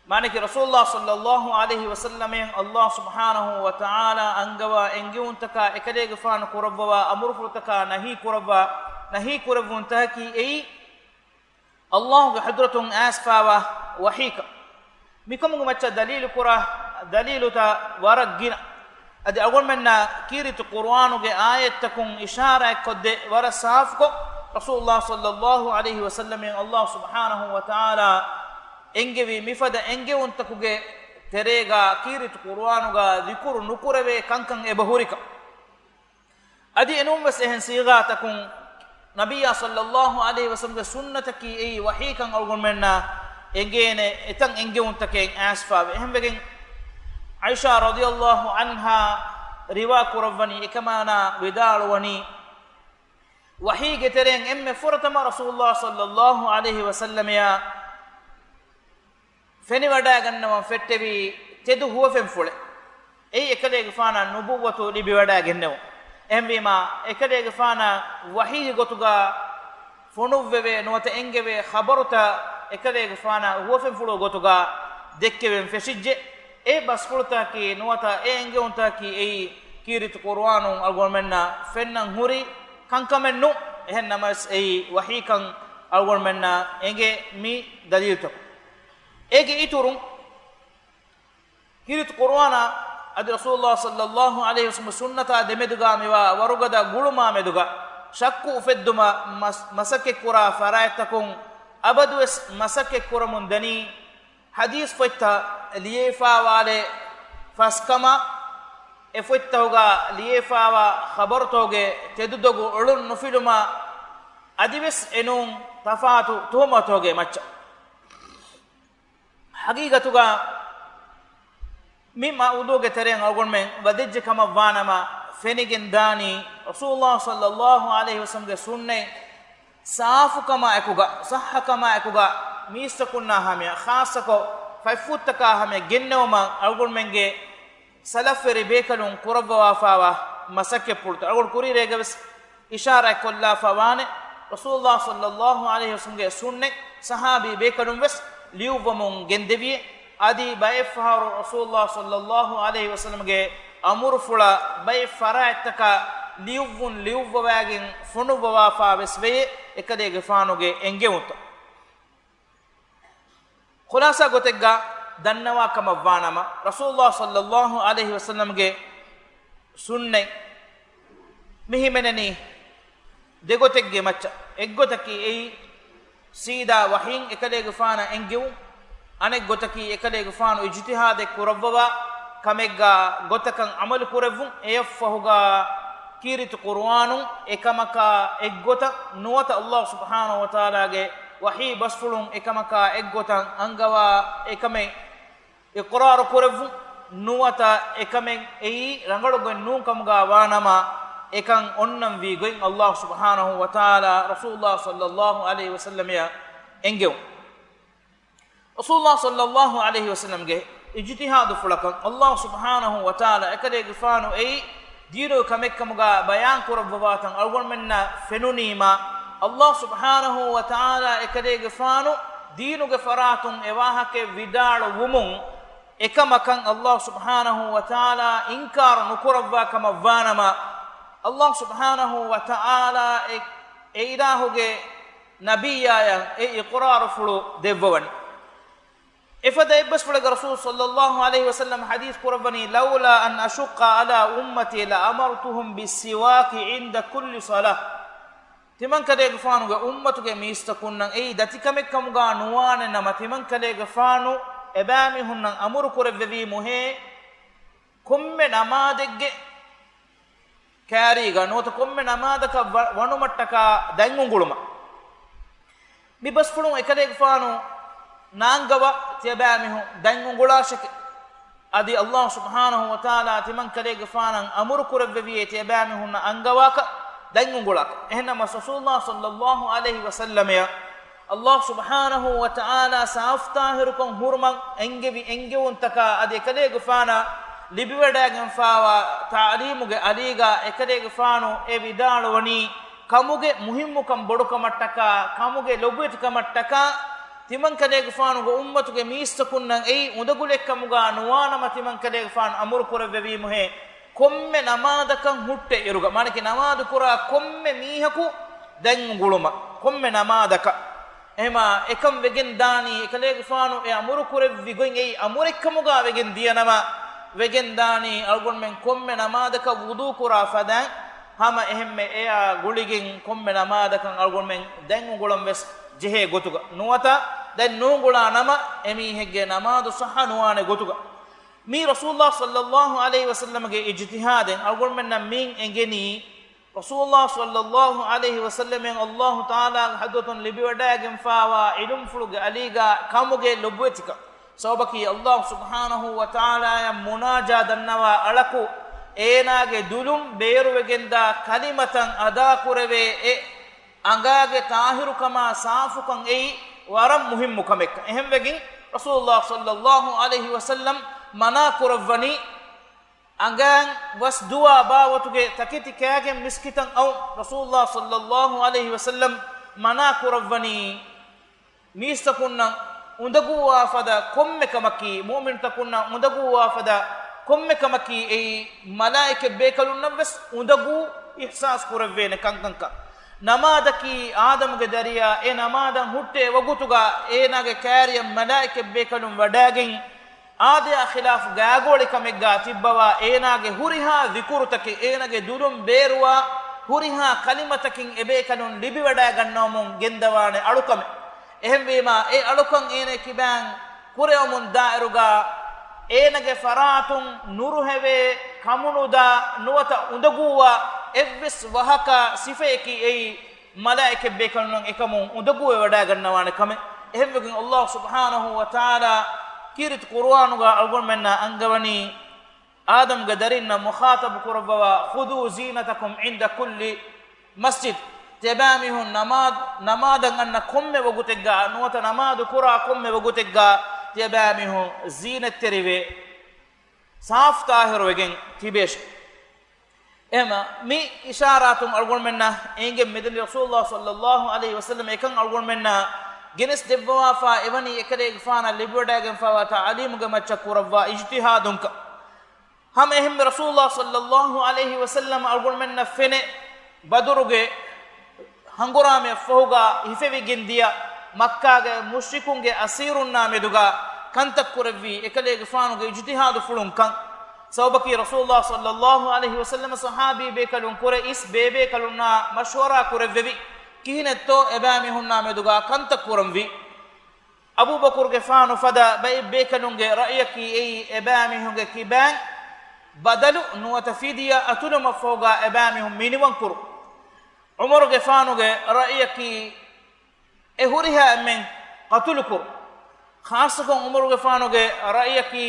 މާނައަކީ ރަސޫލުﷲ ޞައްލައްލާހު ޢަލައިހި ވަސައްލަމަށް ﷲ ސުބްޙާނަހު ވަތަޢާލާ އަންގަވާ އެންގެވުންތަކާ އެކަލޭގެފާނު ކުރައްވަވާ އަމުރުފުޅުތަކާ ނަހީ ކުރައްވާ، ނަހީ ކުރެއްވުންތަކަކީ އެއީ ﷲ ގެ ޙަޟްރަތުން އައިސްފާވާ ވަޙީކަން. މިކަމުގެ މައްޗަށް ދަލީލު ކުރާ ދަލީލުތައް ވަރަށް ގިނަ. އަދި އަޅުގަނޑުމެންނާ ކީރިތި ޤުރުއާނުގެ އާޔަތްތަކުން އިޝާރާތްކޮށްދޭ ވަރަށް ސާފުކޮށް، ރަސޫލުﷲ ޞައްލައްލާހު ޢަލައިހި ވަސައްލަމަށް ﷲ ސުބްޙާނަހު ވަތަޢާލާ އެންގެވި މިފަދަ އެންގެވުންތަކުގެ ތެރޭގާ ކީރިތި ޤުރުއާނުގާ ޛިކުރު ނުކުރެވޭ ކަންކަން އެބަހުރިކަން. އަދި އެނޫންވެސް އެހެން ޞީޣާތަކުން ނަބިއްޔާ ޞައްލައްލާހު ޢަލައިހި ވަސައްލަމްގެ ސުންނަތަކީ އެއީ ވަޙީކަން އަޅުގަނޑުމެންނަށް އެނގޭނެ އެތައް އެންގެވުންތަކެއް އައިސްފާވޭ. އެހެންވެގެން ޢާއިޝާ ރަޟިޔައްލާހު ޢަންހާ ރިވާ ކުރައްވަނީ، އެކަމާނާ ވިދާޅުވަނީ، ވަޙީގެ ތެރެއިން އެންމެ ފުރަތަމަ ރަސޫލުﷲ ޞައްލައްލާހު ޢަލައިހި ވަސައްލަމައާ ފެނިވަޑައިގަންނަވަން ފެއްޓެވީ ތެދު ހުވަފެންފުޅެއް. އެއީ އެކަލޭގެފާނަށް ނުބުއްވަތު ލިބިވަޑައިގެންނެވުން. އެހެންވީމާ، އެކަލޭގެފާނަށް ވަޙީގެ ގޮތުގަ ފޮނުއްވެވޭ ނުވަތަ އެންގެވޭ ޚަބަރުތައް އެކަލޭގެފާނަށް ހުވަފެންފުޅު ގޮތުގަ ދެއްކެވެން ފެށިއްޖެ. އެ ބަސްފުޅުތަކަކީ ނުވަތަ އެ އެންގެވުންތަކަކީ އެއީ ކީރިތި ޤުރުއާނުން އަޅުގަނޑުމެންނަށް ފެންނަން ހުރި ކަންކަމެއް ނޫން. އެހެން ނަމަވެސް އެއީ ވަޙީކަން އަޅުގަނޑުމެންނަށް އެނގޭ މި ދަލީލުތަކުން. އޭގެ އިތުރުން، ކީރިތި ޤުރުއާނާ އަދި ރަސޫލުﷲ ޞައްލައްލާހު ޢަލައިހި ވަސައްލަމްގެ ސުންނަތާ ދެމެދުގާ މިވާ ވަރުގަދަ ގުޅުމާ މެދުގަ ޝައްކު އުފެއްދުމަށް މަސް-، މަސައްކަތްކުރާ ފަރާތްތަކުން އަބަދުވެސް މަސައްކަތްކުރަމުން ދަނީ، ޙަދީޘް ފޮތްތައް ލިޔެފާވާލެއް ފަސްކަމަށް، އެ ފޮތްތަކުގަ ލިޔެފާވާ ޚަބަރުތަކުގެ ތެދުދޮގު އޮޅުން ނުފިލުމަށް، އަދިވެސް އެނޫން ތަފާތު ތުހުމަތުތަކުގެ މައްޗަށް. ޙަޤީޤަތުގަ މި މައުޟޫޢުގެ ތެރެއިން އަޅުގަނޑުމެން ވަދެއްޖެ ކަމަށް ވާނަމަ، ފެނިގެން ދާނީ ރަސޫލުﷲ ޞައްލައްލާހު ޢަލައިހި ވަސައްލަމްގެ ސުންނަތް ސާފުކަމާ އެކުގަ، ޞައްޙަކަމާ އެކުގަ، މީސްތަކުންނާ ހަމަޔަށް، ޚާއްޞަކޮށް ފަތްފުށްތަކާ ހަމަޔަށް ގެންނެވުމަށް އަޅުގަނޑުމެންގެ ސަލަފްވެރި ބޭކަލުން ކުރައްވަވާފާވާ މަސައްކަތްޕުޅުތައް. އަޅުގަނޑު ކުރީރޭގަވެސް އިޝާރާތްކޮށްލާފަ ވާނެ، ރަސޫލުﷲ ޞައްލައްލާހު ޢަލައިހި ވަސައްލަމްގެ ސުންނަތް ޞަޙާބީ ބޭކަލުން ވެސް ލިޔުއްވަމުން ގެންދެވިއޭ. އަދި ބައެއްފަހަރު ރަސޫލުﷲ ޞައްލައްލާހު ޢަލައިހި ވަސައްލަމްގެ އަމުރުފުޅަށް ބައެއް ފަރާތްތަކަށް ލިޔުއްވުން ލިޔުއްވަވާގެން ފޮނުއްވަވާފާ ވެސް ވެޔޭ، އެކަލޭގެފާނުގެ އެންގެވުންތައް. ޚުލާޞާ ގޮތެއްގަ ދަންނަވާ ކަމަށް ވާނަމަ، ރަސޫލުﷲ ޞައްލައްލާހު ޢަލައިހި ވަސައްލަމްގެ ސުންނަތް މި ހިމެނެނީ ދެގޮތެއްގެ މައްޗަށް. އެއްގޮތަކީ އެއީ ސީދާ ވަޙީން އެކަލޭގެފާނަށް އެންގެވުން، އަނެއްގޮތަކީ އެކަލޭގެފާނު އިޖުތިހާދެއް ކުރައްވަވާ ކަމެއްގާ ގޮތަކަށް ޢަމަލު ކުރެއްވުން. އެޔަށްފަހުގާ ކީރިތި ޤުރުއާނުން އެކަމަކާ އެއްގޮތަށް ނުވަތަ ﷲ ސުބްޙާނަހޫ ވަތަޢާލާގެ ވަޙީ ބަސްފުޅުން އެކަމަކާ އެއްގޮތަށް އަންގަވާ އެކަމެއް އިޤްރާރު ކުރެއްވުން، ނުވަތަ އެކަމެއް އެއީ ރަނގަޅުގޮތް ނޫން ކަމުގާ ވާނަމަ، އެކަން އޮންނަން ވީ ގޮތް ﷲ ސުބްޙާނަހޫ ވަތަޢާލާ ރަސޫލުﷲ ޞައްލައްލާހު ޢަލައިހި ވަސައްލަމަށް އެންގެވުން. ރަސޫލުﷲ ޞައްލައްލާހު ޢަލައިހި ވަސައްލަމްގެ އިޖުތިހާދުފުޅަކަށް ﷲ ސުބްޙާނަހޫ ވަތަޢާލާ އެކަލޭގެފާނު އެއީ ދީނުގެ ކަމެއްކަމުގާ ބަޔާން ކުރައްވަވާތަން އަޅުގަނޑުމެންނަށް ފެނުނީމާ، ﷲ ސުބްޙާނަހޫ ވަތަޢާލާ އެކަލޭގެފާނު ދީނުގެ ފަރާތުން އެވާހަކައެއް ވިދާޅުވުމުން، އެކަމަކަށް ﷲ ސުބްޙާނަހޫ ވަތަޢާލާ އިންކާރު ނުކުރައްވާ ކަމަށް ވާނަމަ، ﷲ ސުބްޙާނަހޫ ވަތަޢާލާ އެ، އެ އިލާހުގެ ނަބިއްޔާޔަށް އެ އިޤްރާރުފުޅު ދެއްވަވަނީ. އެފަދަ އެއްބަސްފުޅެއްގަ ރަސޫލު ޞައްލައްލާހު ޢަލައިހި ވަސައްލަމަ ޙަދީޘް ކުރައްވަނީ، "لولا أن أشق على أمتي لأمرتهم بالسواك عند كل صلاة." ތިމަންކަލޭގެފާނުގެ އުއްމަތުގެ މީސްތަކުންނަށް އެއީ ދަތިކަމެއްކަމުގާ ނުވާނެ ނަމަ، ތިމަންކަލޭގެފާނު އެބައިމީހުންނަށް އަމުރު ކުރެއްވެވީމުހޭ، ކޮންމެ ނަމާދެއްގެ ކާރީގަ ނުވަތަ ކޮންމެ ނަމާދަކަށް ވަ-، ވަނުމަށްޓަކާ ދަތް އުނގުޅުމަށް. މި ބަސްފުޅުން އެކަލޭގެފާނު ނާންގަވާ ތިޔަބައިމީހުން ދަތް އުނގުޅާށެކޭ. އަދި ﷲ ސުބްޙާނަހޫ ވަތަޢާލާ ތިމަންކަލޭގެފާނަށް އަމުރު ކުރެއްވެވިއޭ ތިޔަބައިމީހުންނަށް އަންގަވާކަށް ދަތް އުނގުޅާކަށް. އެހެންނަމަ ރަސޫލުﷲ ޞައްލައްލާހު ޢަލައިހި ވަސައްލަމައަށް ﷲ ސުބްޙާނަހޫ ވަތަޢާލާ ސާފުތާހިރުކޮށް ހުރުމަށް އެންގެވި އެންގެވުންތަކާ އަދި އެކަލޭގެފާނަށް ލިބިވަޑައިގެންފާވާ ތަޢުލީމުގެ އަލީގާ އެކަލޭގެފާނު އެ ވިދާޅުވަނީ، ކަމުގެ މުހިއްމުކަން ބޮޑުކަމަށްޓަކާ، ކަމުގެ ލޮބުވެތިކަމަށްޓަކާ، ތިމަންކަލޭގެފާނުގެ އުއްމަތުގެ މީސްތަކުންނަށް އެއީ އުނދަގުލެއްކަމުގާ ނުވާނަމަ ތިމަންކަލޭގެފާނު އަމުރު ކުރެއްވެވީމުހޭ، ކޮންމެ ނަމާދަކަށް ހުއްޓެއް އިރުގަ، މާނަކީ ނަމާދު ކުރާ ކޮންމެ މީހަކު ދަތް އުނގުޅުމަށް، ކޮންމެ ނަމާދަކަށް. އެހެމާ އެކަން ވެގެން ދާނީ، އެކަލޭގެފާނު އެ އަމުރު ކުރެއްވި ގޮތް އެއީ އަމުރެއްކަމުގާ ވެގެން ދިޔަނަމަ، ވެގެން ދާނީ އަޅުގަނޑުމެން ކޮންމެ ނަމާދަކަށް ވުޟޫ ކުރާ ފަދައިން، ހަމަ އެހެންމެ އެއާ ގުޅިގެން ކޮންމެ ނަމާދަކަށް އަޅުގަނޑުމެން ދަތް އުނގުޅަން ވެސް ޖެހޭ ގޮތުގަ، ނުވަތަ ދަތް ނޫނގުޅާ ނަމަ އެމީހެއްގެ ނަމާދު ޞައްޙަ ނުވާނެ ގޮތުގަ. މީ ރަސޫލުﷲ ޞައްލައްލާހު ޢަލައިހި ވަސައްލަމަގެ އިޖުތިހާދެއް. އަޅުގަނޑުމެންނަށް މިއިން އެނގެނީ، ރަސޫލުﷲ ޞައްލައްލާހު ޢަލައިހި ވަސައްލަމައަށް ﷲ ތަޢާލާގެ ޙަޟްރަތުން ލިބިވަޑައިގެންފާވާ ޢިލްމުފުޅުގެ އަލީގާ ކަމުގެ ލޮބުވެތިކަން. ސަބަބަކީ، ﷲ ސުބްޙާނަހޫ ވަތަޢާލާއަށް މުނާޖާ ދަންނަވާ އަޅަކު އޭނާގެ ދުލުން ބޭރުވެގެންދާ ކަލިމަތައް އަދާކުރެވޭ އެ އަނގާގެ ޠާހިރުކަމާ ސާފުކަން އެއީ ވަރަށް މުހިއްމު ކަމެއްކަން. އެހެންވެގެން ރަސޫލުﷲ ޞައްލައްލާހު ޢަލައިހި ވަސައްލަމް މަނާ ކުރައްވަނީ، އަނގައިން ވަސް ދުވާ ބާވަތުގެ ތަކެތި ކާގެން މިސްކިތަށް އައުން. ރަސޫލުﷲ ޞައްލައްލާހު ޢަލައިހި ވަސައްލަމް މަނާ ކުރައްވަނީ، މީސްތަކުންނަށް އުނދަގޫވާ ފަދަ ކޮންމެ ކަމަކީ، މުއުމިނުތަކުންނަށް އުނދަގޫވާ ފަދަ ކޮންމެ ކަމަކީ އެއީ، މަލާއިކަ ބޭކަލުންނަށް ވެސް އުނދަގޫ އިޙްސާސް ކުރެއްވޭނެ ކަންކަންކަން. ނަމާދަކީ އާދަމުގެ ދަރިޔާ، އެ ނަމާދަށް ހުއްޓޭ ވަގުތުގަ އޭނާގެ ކާރިޔަށް މަލާއިކަ ބޭކަލުން ވަޑައިގެން، އާދަޔާ ޚިލާފު ގާގޯޅިކަމެއްގާ ތިއްބަވާ އޭނާގެ ހުރިހާ ޛިކުރުތަކެއް، އޭނާގެ ދުލުން ބޭރުވާ ހުރިހާ ކަލިމަތަކެއް އެބޭކަލުން ލިބިވަޑައިގަންނަވަމުން ގެންދަވާނެ އަޅުކަމެއް. އެހެންވީމާ، އެ އަޅުކަން އޭނާ ކިބައިން ކުރެވެމުން ދާއިރުގާ، އޭނާގެ ފަރާތުން ނުރުހެވޭ، ކަމުނުދާ، ނުވަތަ އުނދަގޫވާ އެއްވެސް ވަހަކާ ސިފަޔަކީ އެއީ، މަލާއިކަ ބޭކަލުންނަށް އެކަމުން އުނދަގޫވެވަޑައިގަންނަވާނެ ކަމެއް. އެހެންވެގެން ﷲ ސުބްޙާނަހޫ ވަތަޢާލާ ކީރިތި ޤުރުއާނުގަ އަޅުގަނޑުމެންނަށް އަންގަވަނީ، އާދަމްގެ ދަރިންނަށް މުޚާޠަބު ކުރައްވަވާ، "خذوا زينتكم عند كل مسجد." ތިޔަބައިމީހުން ނަމާދު، ނަމާދަށް އަންނަ ކޮންމެ ވަގުތެއްގަ، ނުވަތަ ނަމާދު ކުރާ ކޮންމެ ވަގުތެއްގަ ތިޔަބައިމީހުން ޒީނަތްތެރިވެ، ސާފުތާހިރުވެގެން ތިބޭށެ. އެހެމަ މި އިޝާރާތުން އަޅުގަނޑުމެންނަށް އެނގެން މިދަނީ ރަސޫލުﷲ ޞައްލައްލާހު ޢަލައިހި ވަސައްލަމަ އެކަން އަޅުގަނޑުމެންނަށް ގެނެސް ދެއްވަވާފާ އެވަނީ އެކަލޭގެފާނަށް ލިބިވަޑައިގެންފާވާ ތަޢުލީމުގެ މައްޗަށް ކުރައްވާ އިޖްތިހާދުންކަން. ހަމަ އެހެންމެ ރަސޫލުﷲ ޞައްލައްލާހު ޢަލައިހި ވަސައްލަމަ އަޅުގަނޑުމެންނަށް ފެނޭ ބަދުރުގެ ހަނގުރާމައަށްފަހުގާ ހިފެވިގެން ދިޔަ މައްކާގެ މުޝްރިކުންގެ އަސީރުންނާ މެދުގާ ކަންތައް ކުރެއްވީ އެކަލޭގެފާނުގެ އިޖްތިހާދުފުޅުން ކަން. ސަބަބަކީ ރަސޫލުﷲ ޞައްލަﷲ ޢަލައިހި ވަސައްލަމަ ޞަޙާބީ ބޭކަލުން ކުރެ އިސް ބޭބޭކަލުންނާ މަޝްވަރާ ކުރެއްވެވި، ކިހިނެއްތޯ އެބައިމީހުންނާ މެދުގާ ކަންތައް ކުރަންވީ. އަބޫބަކުރުގެފާނު ފަދަ ބައެއް ބޭކަލުންގެ ރައްޔަކީ އެއީ އެބައިމީހުންގެ ކިބައިން ބަދަލު ނުވަތަ ފިދިޔަ އަތުލުމަށްފަހުގާ އެބައިމީހުން މިނިވަން ކުރުން. ޢުމަރުގެފާނުގެ ރައްޔަކީ އެ ހުރިހާ އެންމެން ޤަތުލުކުރުން. ޚާއްޞަކޮށް ޢުމަރުގެފާނުގެ ރައްޔަކީ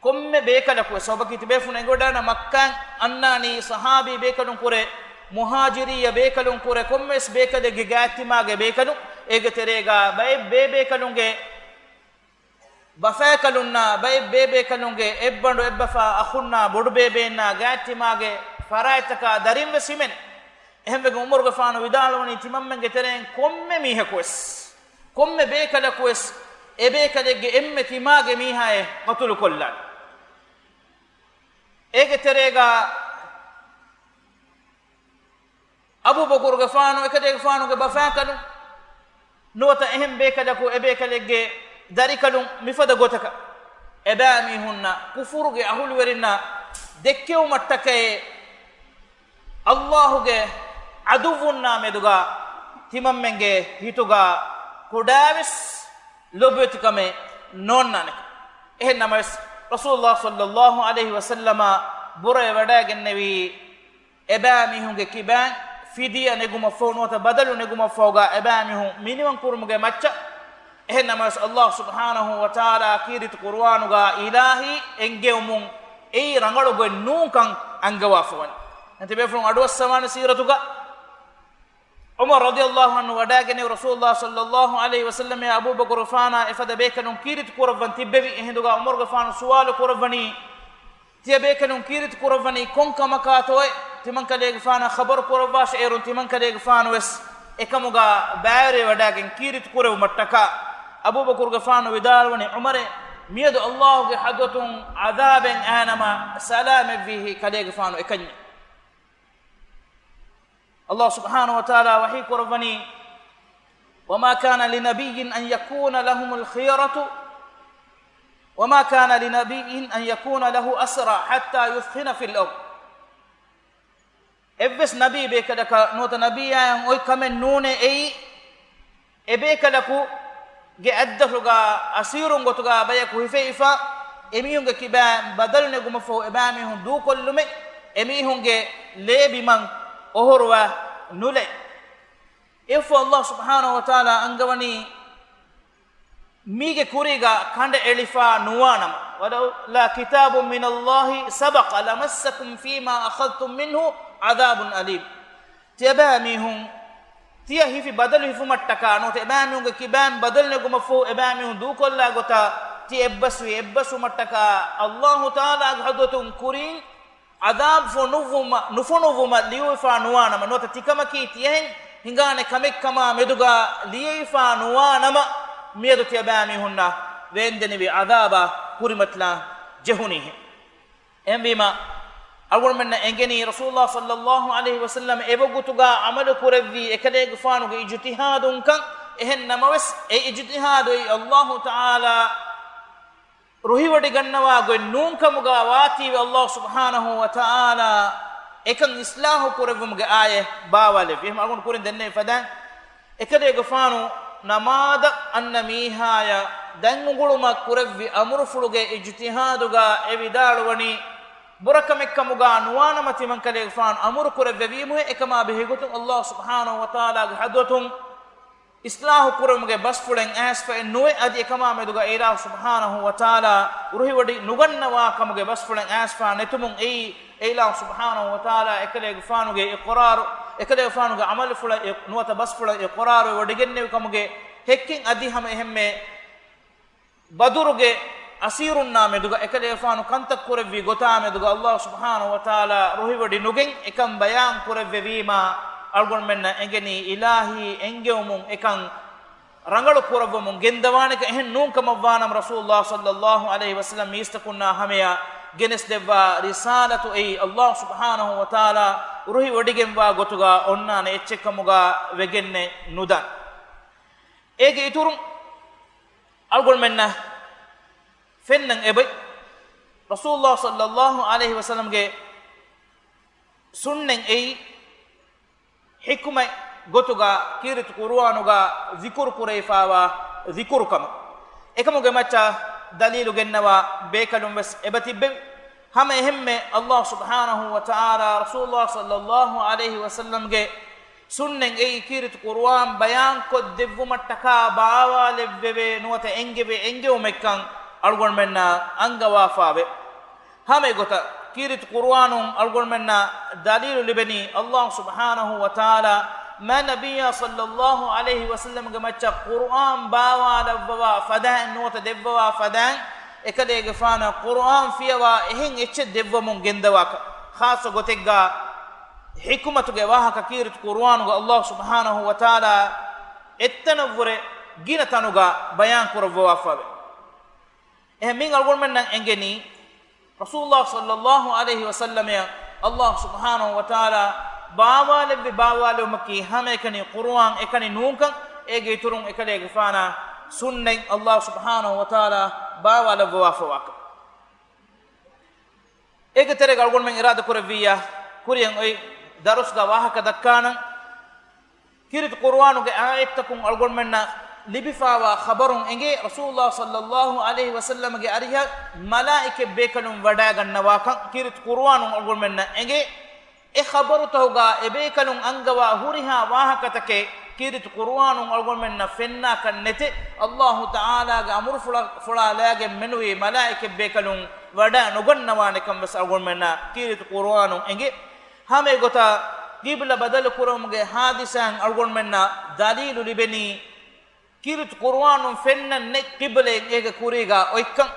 ކޮންމެ ބޭކަލަކު ވެސް، ސަބަބަކީ ތިބޭފުޅުން އެނގިވަޑާނަ މައްކާން އަންނާނީ ޞަޙާބީ ބޭކަލުން ކުރެ، މުހާޖިރިއްޔަ ބޭކަލުން ކުރެ، ކޮންމެވެސް ބޭކަލެއްގެ ގާތްތިމާގެ ބޭކަލުން، އޭގެ ތެރޭގާ ބައެއް ބޭބޭކަލުންގެ ބަފައިކަލުންނާ، ބައެއް ބޭބޭކަލުންގެ އެއްބަނޑު އެއްބަފާ އަޚުންނާ ބޮޑުބޭބެއިންނާ ގާތްތިމާގެ ފަރާތްތަކާ ދަރިން ވެސް ހިމެނޭ. އެހެންވެގެން ޢުމަރުގެފާނު ވިދާޅުވަނީ ތިމަންމެންގެ ތެރެއިން ކޮންމެ މީހަކުވެސް، ކޮންމެ ބޭކަލަކުވެސް އެބޭކަލެއްގެ އެންމެ ތިމާގެ މީހާއެއް ޤަތުލުކޮށްލާނެ. އޭގެ ތެރޭގާ އަބޫބަކުރުގެފާނު އެކަލޭގެފާނުގެ ބަފާކަލުން ނުވަތަ އެހެން ބޭކަލަކު އެބޭކަލެއްގެ ދަރިކަލުން މިފަދަ ގޮތަކަށް އެބައިމީހުންނަށް ކުފުރުގެ އަހުލުވެރިންނަށް ދެއްކެވުމަށްޓަކައި ﷲ ގެ ޢަދުއްވުންނާ މެދުގާ ތިމަންމެންގެ ހިތުގާ ކުޑަވެސް ލޮބުވެތިކަމެއް ނޯންނާނެކަން. އެހެން ނަމަވެސް، ރަސޫލުﷲ ޞައްލަﷲ ޢަލައިހި ވަސައްލަމަ ބުރަވެވަޑައިގެންނެވީ، އެބައިމީހުންގެ ކިބައިން ފިދިޔަ ނެގުމަށްފަހު ނުވަތަ ބަދަލު ނެގުމަށްފަހުގާ އެބައިމީހުން މިނިވަން ކުރުމުގެ މައްޗަށް. އެހެން ނަމަވެސް، ﷲ ސުބްޙާނަހޫ ވަތަޢާލާ ކީރިތި ޤުރުއާނުގާ އިލާހީ އެންގެވުމުން އެއީ ރަނގަޅު ގޮތް ނޫންކަން އަންގަވާފަވަނީ. ނަތިބޭފުޅުން އަޑުއައްސަވާނެ ސީރަތުގަ ޢުމަރު ރަޟިޔަﷲ ޢަންހު ވަޑައިގެނެވި ރަސޫލުﷲ ޞައްލަﷲ ޢަލައިހި ވަސައްލަމައާ އަބޫބަކުރުގެފާނާ އެފަދަ ބޭކަލުން ކީރިތި ކުރައްވަން ތިއްބެވި. އެހިނދުގާ ޢުމަރުގެފާނު ސުވާލު ކުރައްވަނީ، ތިޔަބޭކަލުން ކީރިތި ކުރައްވަނީ ކޮން ކަމަކާތޯއޭ؟ ތިމަންކަލޭގެފާނަށް ޚަބަރު ކުރައްވާށޭ. އޭރުން ތިމަންކަލޭގެފާނުވެސް އެކަމުގާ ބައިވެރިވެވަޑައިގެން ކީރިތި ކުރެވުމަށްޓަކާ، އަބޫބަކުރުގެފާނު ވިދާޅުވަނީ، ޢުމަރޭ، މިއަދު ﷲ ގެ ޙަޟްރަތުން ޢަޛާބެއް އައިނަމަ ސަލާމަތްވީހީ ކަލޭގެފާނު އެކަންޏޭ. ﷲ ސުބްޙާނަހޫ ވަތަޢާލާ ވަޙީ ކުރައްވަނީ، وما كان لنبي أن يكون له الخيرة، وما كان لنبي أن يكون له أسرى حتى يثخن في الأرض. އެއްވެސް ނަބީ ބޭކަލަކަށް ނުވަތަ ނަބީއާއަށް އޮތް ކަމެއް ނޫނޭ އެއީ، އެބޭކަލަކު ގެ އަތްދަށުގާ އަސީރުން ގޮތުގާ ބަޔަކު ހިފެވިފަ، އެމީހުންގެ ކިބައިން ބަދަލު ނެގުމަށްފަހު އެބައިމީހުން ދޫކޮށްލުމެއް، އެމީހުންގެ ލޭބިމަން އޮހޮރުވާ ނުލައި. އެއަށްފަހު ﷲ ސުބްޙާނަހޫ ވަތަޢާލާ އަންގަވަނީ، މީގެ ކުރީގާ ކަނޑައެޅިފާ ނުވާނަމަ، ولولا كتاب من الله سبق لمسكم فيما أخذتم منه عذاب أليم. ތިޔަބައިމީހުން ތިޔަ ހިފި ބަދަލު ހިފުމަށްޓަކާ ނުވަތަ އެބައިމީހުންގެ ކިބައިން ބަދަލު ނެގުމަށްފަހު އެބައިމީހުން ދޫކޮށްލާ ގޮތަށް ތި އެއްބަސްވި އެއްބަސްވުމަށްޓަކާ ﷲ ތަޢާލާގެ ޙަޟްރަތުން ކުރިން ޢަޛާބު ފޮނުއްވުމަށް، ނުފޮނުއްވުމަށް ލިޔުއްވިފާ ނުވާނަމަ، ނުވަތަ ތިކަމަކީ ތިޔަހެން ހިނގާނެ ކަމެއްކަމާ މެދުގާ ލިޔެވިފާ ނުވާނަމަ، މިއަދު ތިޔަބައިމީހުންނަށް ވޭންދެނިވި ޢަޛާބާ ކުރިމަތިލާން ޖެހުނީހެން. އެހެންވީމަ، އަޅުގަނޑުމެންނަށް އެނގެނީ ރަސޫލުﷲ ޞައްލަﷲ ޢަލައިހި ވަސައްލަމަ އެވަގުތުގާ ޢަމަލު ކުރެއްވީ އެކަލޭގެފާނުގެ އިޖުތިހާދުންކަން. އެހެން ނަމަވެސް، އެ އިޖުތިހާދު އެއީ ﷲ ތަޢާލާ ރުހިވޮޑިގަންނަވާ ގޮތް ނޫންކަމުގާ ވާތީވެ، ﷲ ސުބްޙާނަހޫ ވަތަޢާލާ އެކަން އިޞްލާޙު ކުރެއްވުމުގެ އާޔަތް ބާވާލެއްވި. އެހެން އަޅުގަނޑު ކުރިން ދެންނެވި ފަދައިން، އެކަލޭގެފާނު ނަމާދަށް އަންނަ މީހާޔަށް ދަތް އުނގުޅުމަށް ކުރެއްވި އަމުރުފުޅުގެ އިޖުތިހާދުގާ އެ ވިދާޅުވަނީ، ބުރަކަމެއްކަމުގާ ނުވާނަމަ ތިމަންކަލޭގެފާނު އަމުރު ކުރެއްވެވީމުހޭ، އެކަމާ ބެހޭގޮތުން ﷲ ސުބްޙާނަހޫ ވަތަޢާލާގެ ޙަޟްރަތުން އިޞްލާޙު ކުރުމުގެ ބަސްފުޅެއް އައިސްފައެއް ނުވެ، އަދި އެކަމާ މެދުގަ އެއިލާހު ސުބްޙާނަހޫ ވަތަޢާލާ ރުހިވޮޑި ނުގަންނަވާ ކަމުގެ ބަސްފުޅެއް އައިސްފާ ނެތުމުން އެއީ، އެއިލާހު ސުބްޙާނަހޫ ވަތަޢާލާ އެކަލޭގެފާނުގެ އިޤްރާރު، އެކަލޭގެފާނުގެ ޢަމަލުފުޅަށް އެ، ނުވަތަ ބަސްފުޅަށް އިޤްރާރު ވެވޮޑިގެންނެވި ކަމުގެ ހެއްކެއް. އަދި ހަމަ އެހެންމެ ބަދުރުގެ އަސީރުންނާ މެދުގަ އެކަލޭގެފާނު ކަންތައް ކުރެއްވި ގޮތާ މެދުގަ ﷲ ސުބްޙާނަހޫ ވަތަޢާލާ ރުހިވޮޑި ނުގެން އެކަން ބަޔާން ކުރެއްވެވީމާ، އަޅުގަނޑުމެންނަށް އެނގެނީ އިލާހީ އެންގެވުމުން އެކަން ރަނގަޅު ކުރައްވަމުން ގެންދަވާނެކަން. އެހެން ނޫންކަމަށްވާނަމަ، ރަސޫލުﷲ ޞައްލަﷲ ޢަލައިހި ވަސައްލަމަ މީސްތަކުންނާ ހަމަޔަށް ގެނެސްދެއްވާ ރިސާލަތު އެއީ، ﷲ ސުބްޙާނަހޫ ވަތަޢާލާ ރުހިވޮޑިގެންވާ ގޮތުގަ އޮންނާނެ އެއްޗެއްކަމުގަ ވެގެންނެއް ނުދާނެ. އޭގެ އިތުރުން އަޅުގަނޑުމެންނަށް ފެންނަން އެބައި، ރަސޫލުﷲ ޞައްލަﷲ ޢަލައިހި ވަސައްލަމްގެ ސުންނަތް އެއީ ޙިކުމަތް ގޮތުގަ ކީރިތި ޤުރުއާނުގަ ޒިކުރު ކުރެވިފާވާ ޒިކުރު ކަމަށް. އެކަމުގެ މައްޗަށް ދަލީލު ގެންނަވާ ބޭކަލުން ވެސް އެބަ ތިއްބެވި. ހަމަ އެހެންމެ ﷲ ސުބްޙާނަހޫ ވަތަޢާލާ ރަސޫލުﷲ ޞައްލަﷲ ޢަލައިހި ވަސައްލަމްގެ ސުންނަތް އެއީ ކީރިތި ޤުރުއާން ބަޔާންކޮށްދެއްވުމަށްޓަކާ ބާވާލެއްވެވޭ ނުވަތަ އެންގެވޭ އެންގެވުމެއްކަން އަޅުގަނޑުމެންނަށް އަންގަވާފާވޭ. ހަމަ އެގޮތަށް ކީރިތި ޤުރުއާނުން އަޅުގަނޑުމެންނަށް ދަލީލު ލިބެނީ ﷲ ސުބްޙާނަހޫ ވަތަޢާލާ މާތް ނަބިއްޔާ ޞައްލަﷲ ޢަލައިހި ވަސައްލަމްގެ މައްޗަށް ޤުރުއާން ބާވާލައްވަވާ ފަދައިން ނުވަތަ ދެއްވަވާ ފަދައިން އެކަލޭގެފާނަށް ޤުރުއާން ފިޔަވާ އެހެން އެއްޗެއް ދެއްވަމުން ގެންދަވާކަށް. ޚާއްޞަ ގޮތެއްގަ ޙިކުމަތުގެ ވާހަކަ ކީރިތި ޤުރުއާނުގަ ﷲ ސުބްޙާނަހޫ ވަތަޢާލާ އެއްތަނަށްވުރެ ގިނަ ތަނުގަ ބަޔާން ކުރައްވަވާފަވޭ. އެހެން މިން އަޅުގަނޑުމެންނަށް އެނގެނީ، ރަސޫލުﷲ ޞައްލަﷲ ޢަލައިހި ވަސައްލަމައަށް ﷲ ސުބްޙާނަހޫ ވަތަޢާލާ ބާވާލެއްވި ބާވާލެވުމަކީ ހަމައެކަނި ޤުރުއާން އެކަނި ނޫންކަން، އޭގެ އިތުރުން އެކަލޭގެފާނާ ސުންނަތް ﷲ ސުބްޙާނަހޫ ވަތަޢާލާ ބާވާލައްވަވާފަވާކަން. އޭގެ ތެރޭގަ އަޅުގަނޑުމެން އިރާދަކުރެއްވިއްޔާ، ކުރިއަށް އޮތް ދަރުސްގަ ވާހަކަ ދައްކާނަން. ކީރިތި ޤުރުއާނުގެ އާޔަތްތަކުން އަޅުގަނޑުމެންނަށް ލިބިފާވާ ޚަބަރުން އެނގޭ، ރަސޫލުﷲ ޞައްލަﷲ ޢަލައިހި ވަސައްލަމްގެ އަރިހަށް މަލާއިކަތް ބޭކަލުން ވަޑައިގަންނަވާކަން ކީރިތި ޤުރުއާނުން އަޅުގަނޑުމެންނަށް އެނގޭ. އެ ޚަބަރުތަކުގަ އެބޭކަލުން އަންގަވާ ހުރިހާ ވާހަކަތަކެއް ކީރިތި ޤުރުއާނުން އަޅުގަނޑުމެންނަށް ފެންނާކަށް ނެތޭ. ﷲ ތަޢާލާގެ އަމުރުފުޅަ-، ފުޅާ ލައިގެން މެނުވީ މަލާއިކަތް ބޭކަލުން ވަޑައި ނުގަންނަވާނެކަން ވެސް އަޅުގަނޑުމެންނަށް ކީރިތި ޤުރުއާނުން އެނގޭ. ހަމަ އެގޮތަށް ޤިބްލަ ބަދަލު ކުރުމުގެ ޙާދިސާއިން އަޅުގަނޑުމެންނަށް ދަލީލު ލިބެނީ، ކީރިތި ޤުރުއާނުން ފެންނަން ނެތް ޤިބްލައެއް އޭގެ ކުރީގަ އޮތްކަން.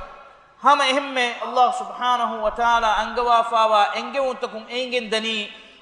ހަމަ އެހެންމެ ﷲ ސުބްޙާނަހޫ ވަތަޢާލާ އަންގަވާފާވާ އެންގެވުންތަކުން އެނގެންދަނީ،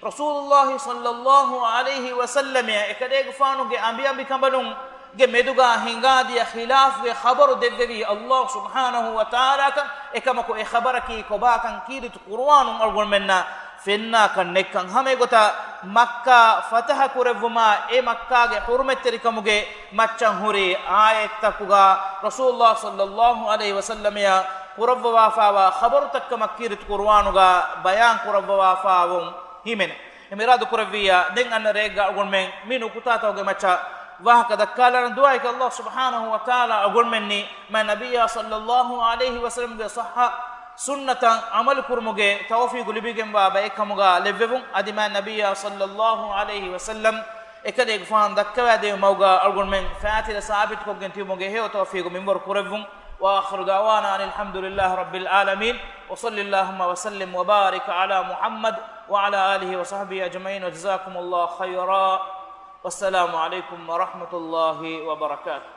ރަސޫލުﷲ ޞައްލަﷲ ޢަލައިހި ވަސައްލަމައަށް އެކަލޭގެފާނުގެ އަނބިއަނބިކަނބަލުންގެ މެދުގަ ހިނގާދިޔަ ޚިލާފުގެ ޚަބަރު ދެއްވެވީ ﷲ ސުބްޙާނަހޫ ވަތަޢާލާކަން. އެކަމަކު އެ ޚަބަރަކީ ކޮބާކަން ކީރިތި ޤުރުއާނުން އަޅުގަނޑުމެންނަށް ފެންނާކަށް ނެތްކަން. ހަމަ އެގޮތަށް މައްކާ ފަތަޙަ ކުރެއްވުމާ އެ މައްކާގެ ޙުރުމަތްތެރިކަމުގެ މައްޗަށް ހުރި އާޔަތްތަކުގަ ރަސޫލުﷲ ޞައްލަﷲ ޢަލައިހި ވަސައްލަމައަށް ކުރައްވަވާފާވާ ޚަބަރުތައް ކަމަށް ކީރިތި ޤުރުއާނުގަ ބަޔާން ކުރައްވަވާފާވުން ހިމެނޭ. އެހެން އިރާދަ ކުރެއްވިއްޔާ، ދެން އަންނަ ރެއެއްގަ އަޅުގަނޑުމެން މި ނުކުތާތަކުގެ މައްޗަށް ވާހަކަ ދައްކާލާނަން. ދުޢާއަކީ ﷲ ސުބްޙާނަހޫ ވަތަޢާލާ އަޅުގަނޑުމެންނީ މާތް ނަބިއްޔާ ޞައްލަﷲ ޢަލައިހި ވަސައްލަމްގެ ޞައްޙަ ސުންނަތަށް ޢަމަލު ކުރުމުގެ ތައުފީޤު ލިބިގެންވާ ބައެއް ކަމުގަ ލެއްވެވުން. އަދި މާތް ނަބިއްޔާ ޞައްލަﷲ ޢަލައިހި ވަސައްލަމް އެކަލޭގެފާނު ދައްކަވައިދެއްވި މަގުގަ އަޅުގަނޑުމެން ފާތިލަ ސާބިތުކޮށްގެން ތިބުމުގެ ހެޔޮ ތައުފީޤު މިންވަރު ކުރެއްވުން. وآخر دعوانا أن الحمد لله رب العالمين، وصل اللهم وسلم وبارك على محمد وعلى آله وصحبه أجمعين، وجزاكم الله خيرا، والسلام عليكم ورحمة الله وبركاته.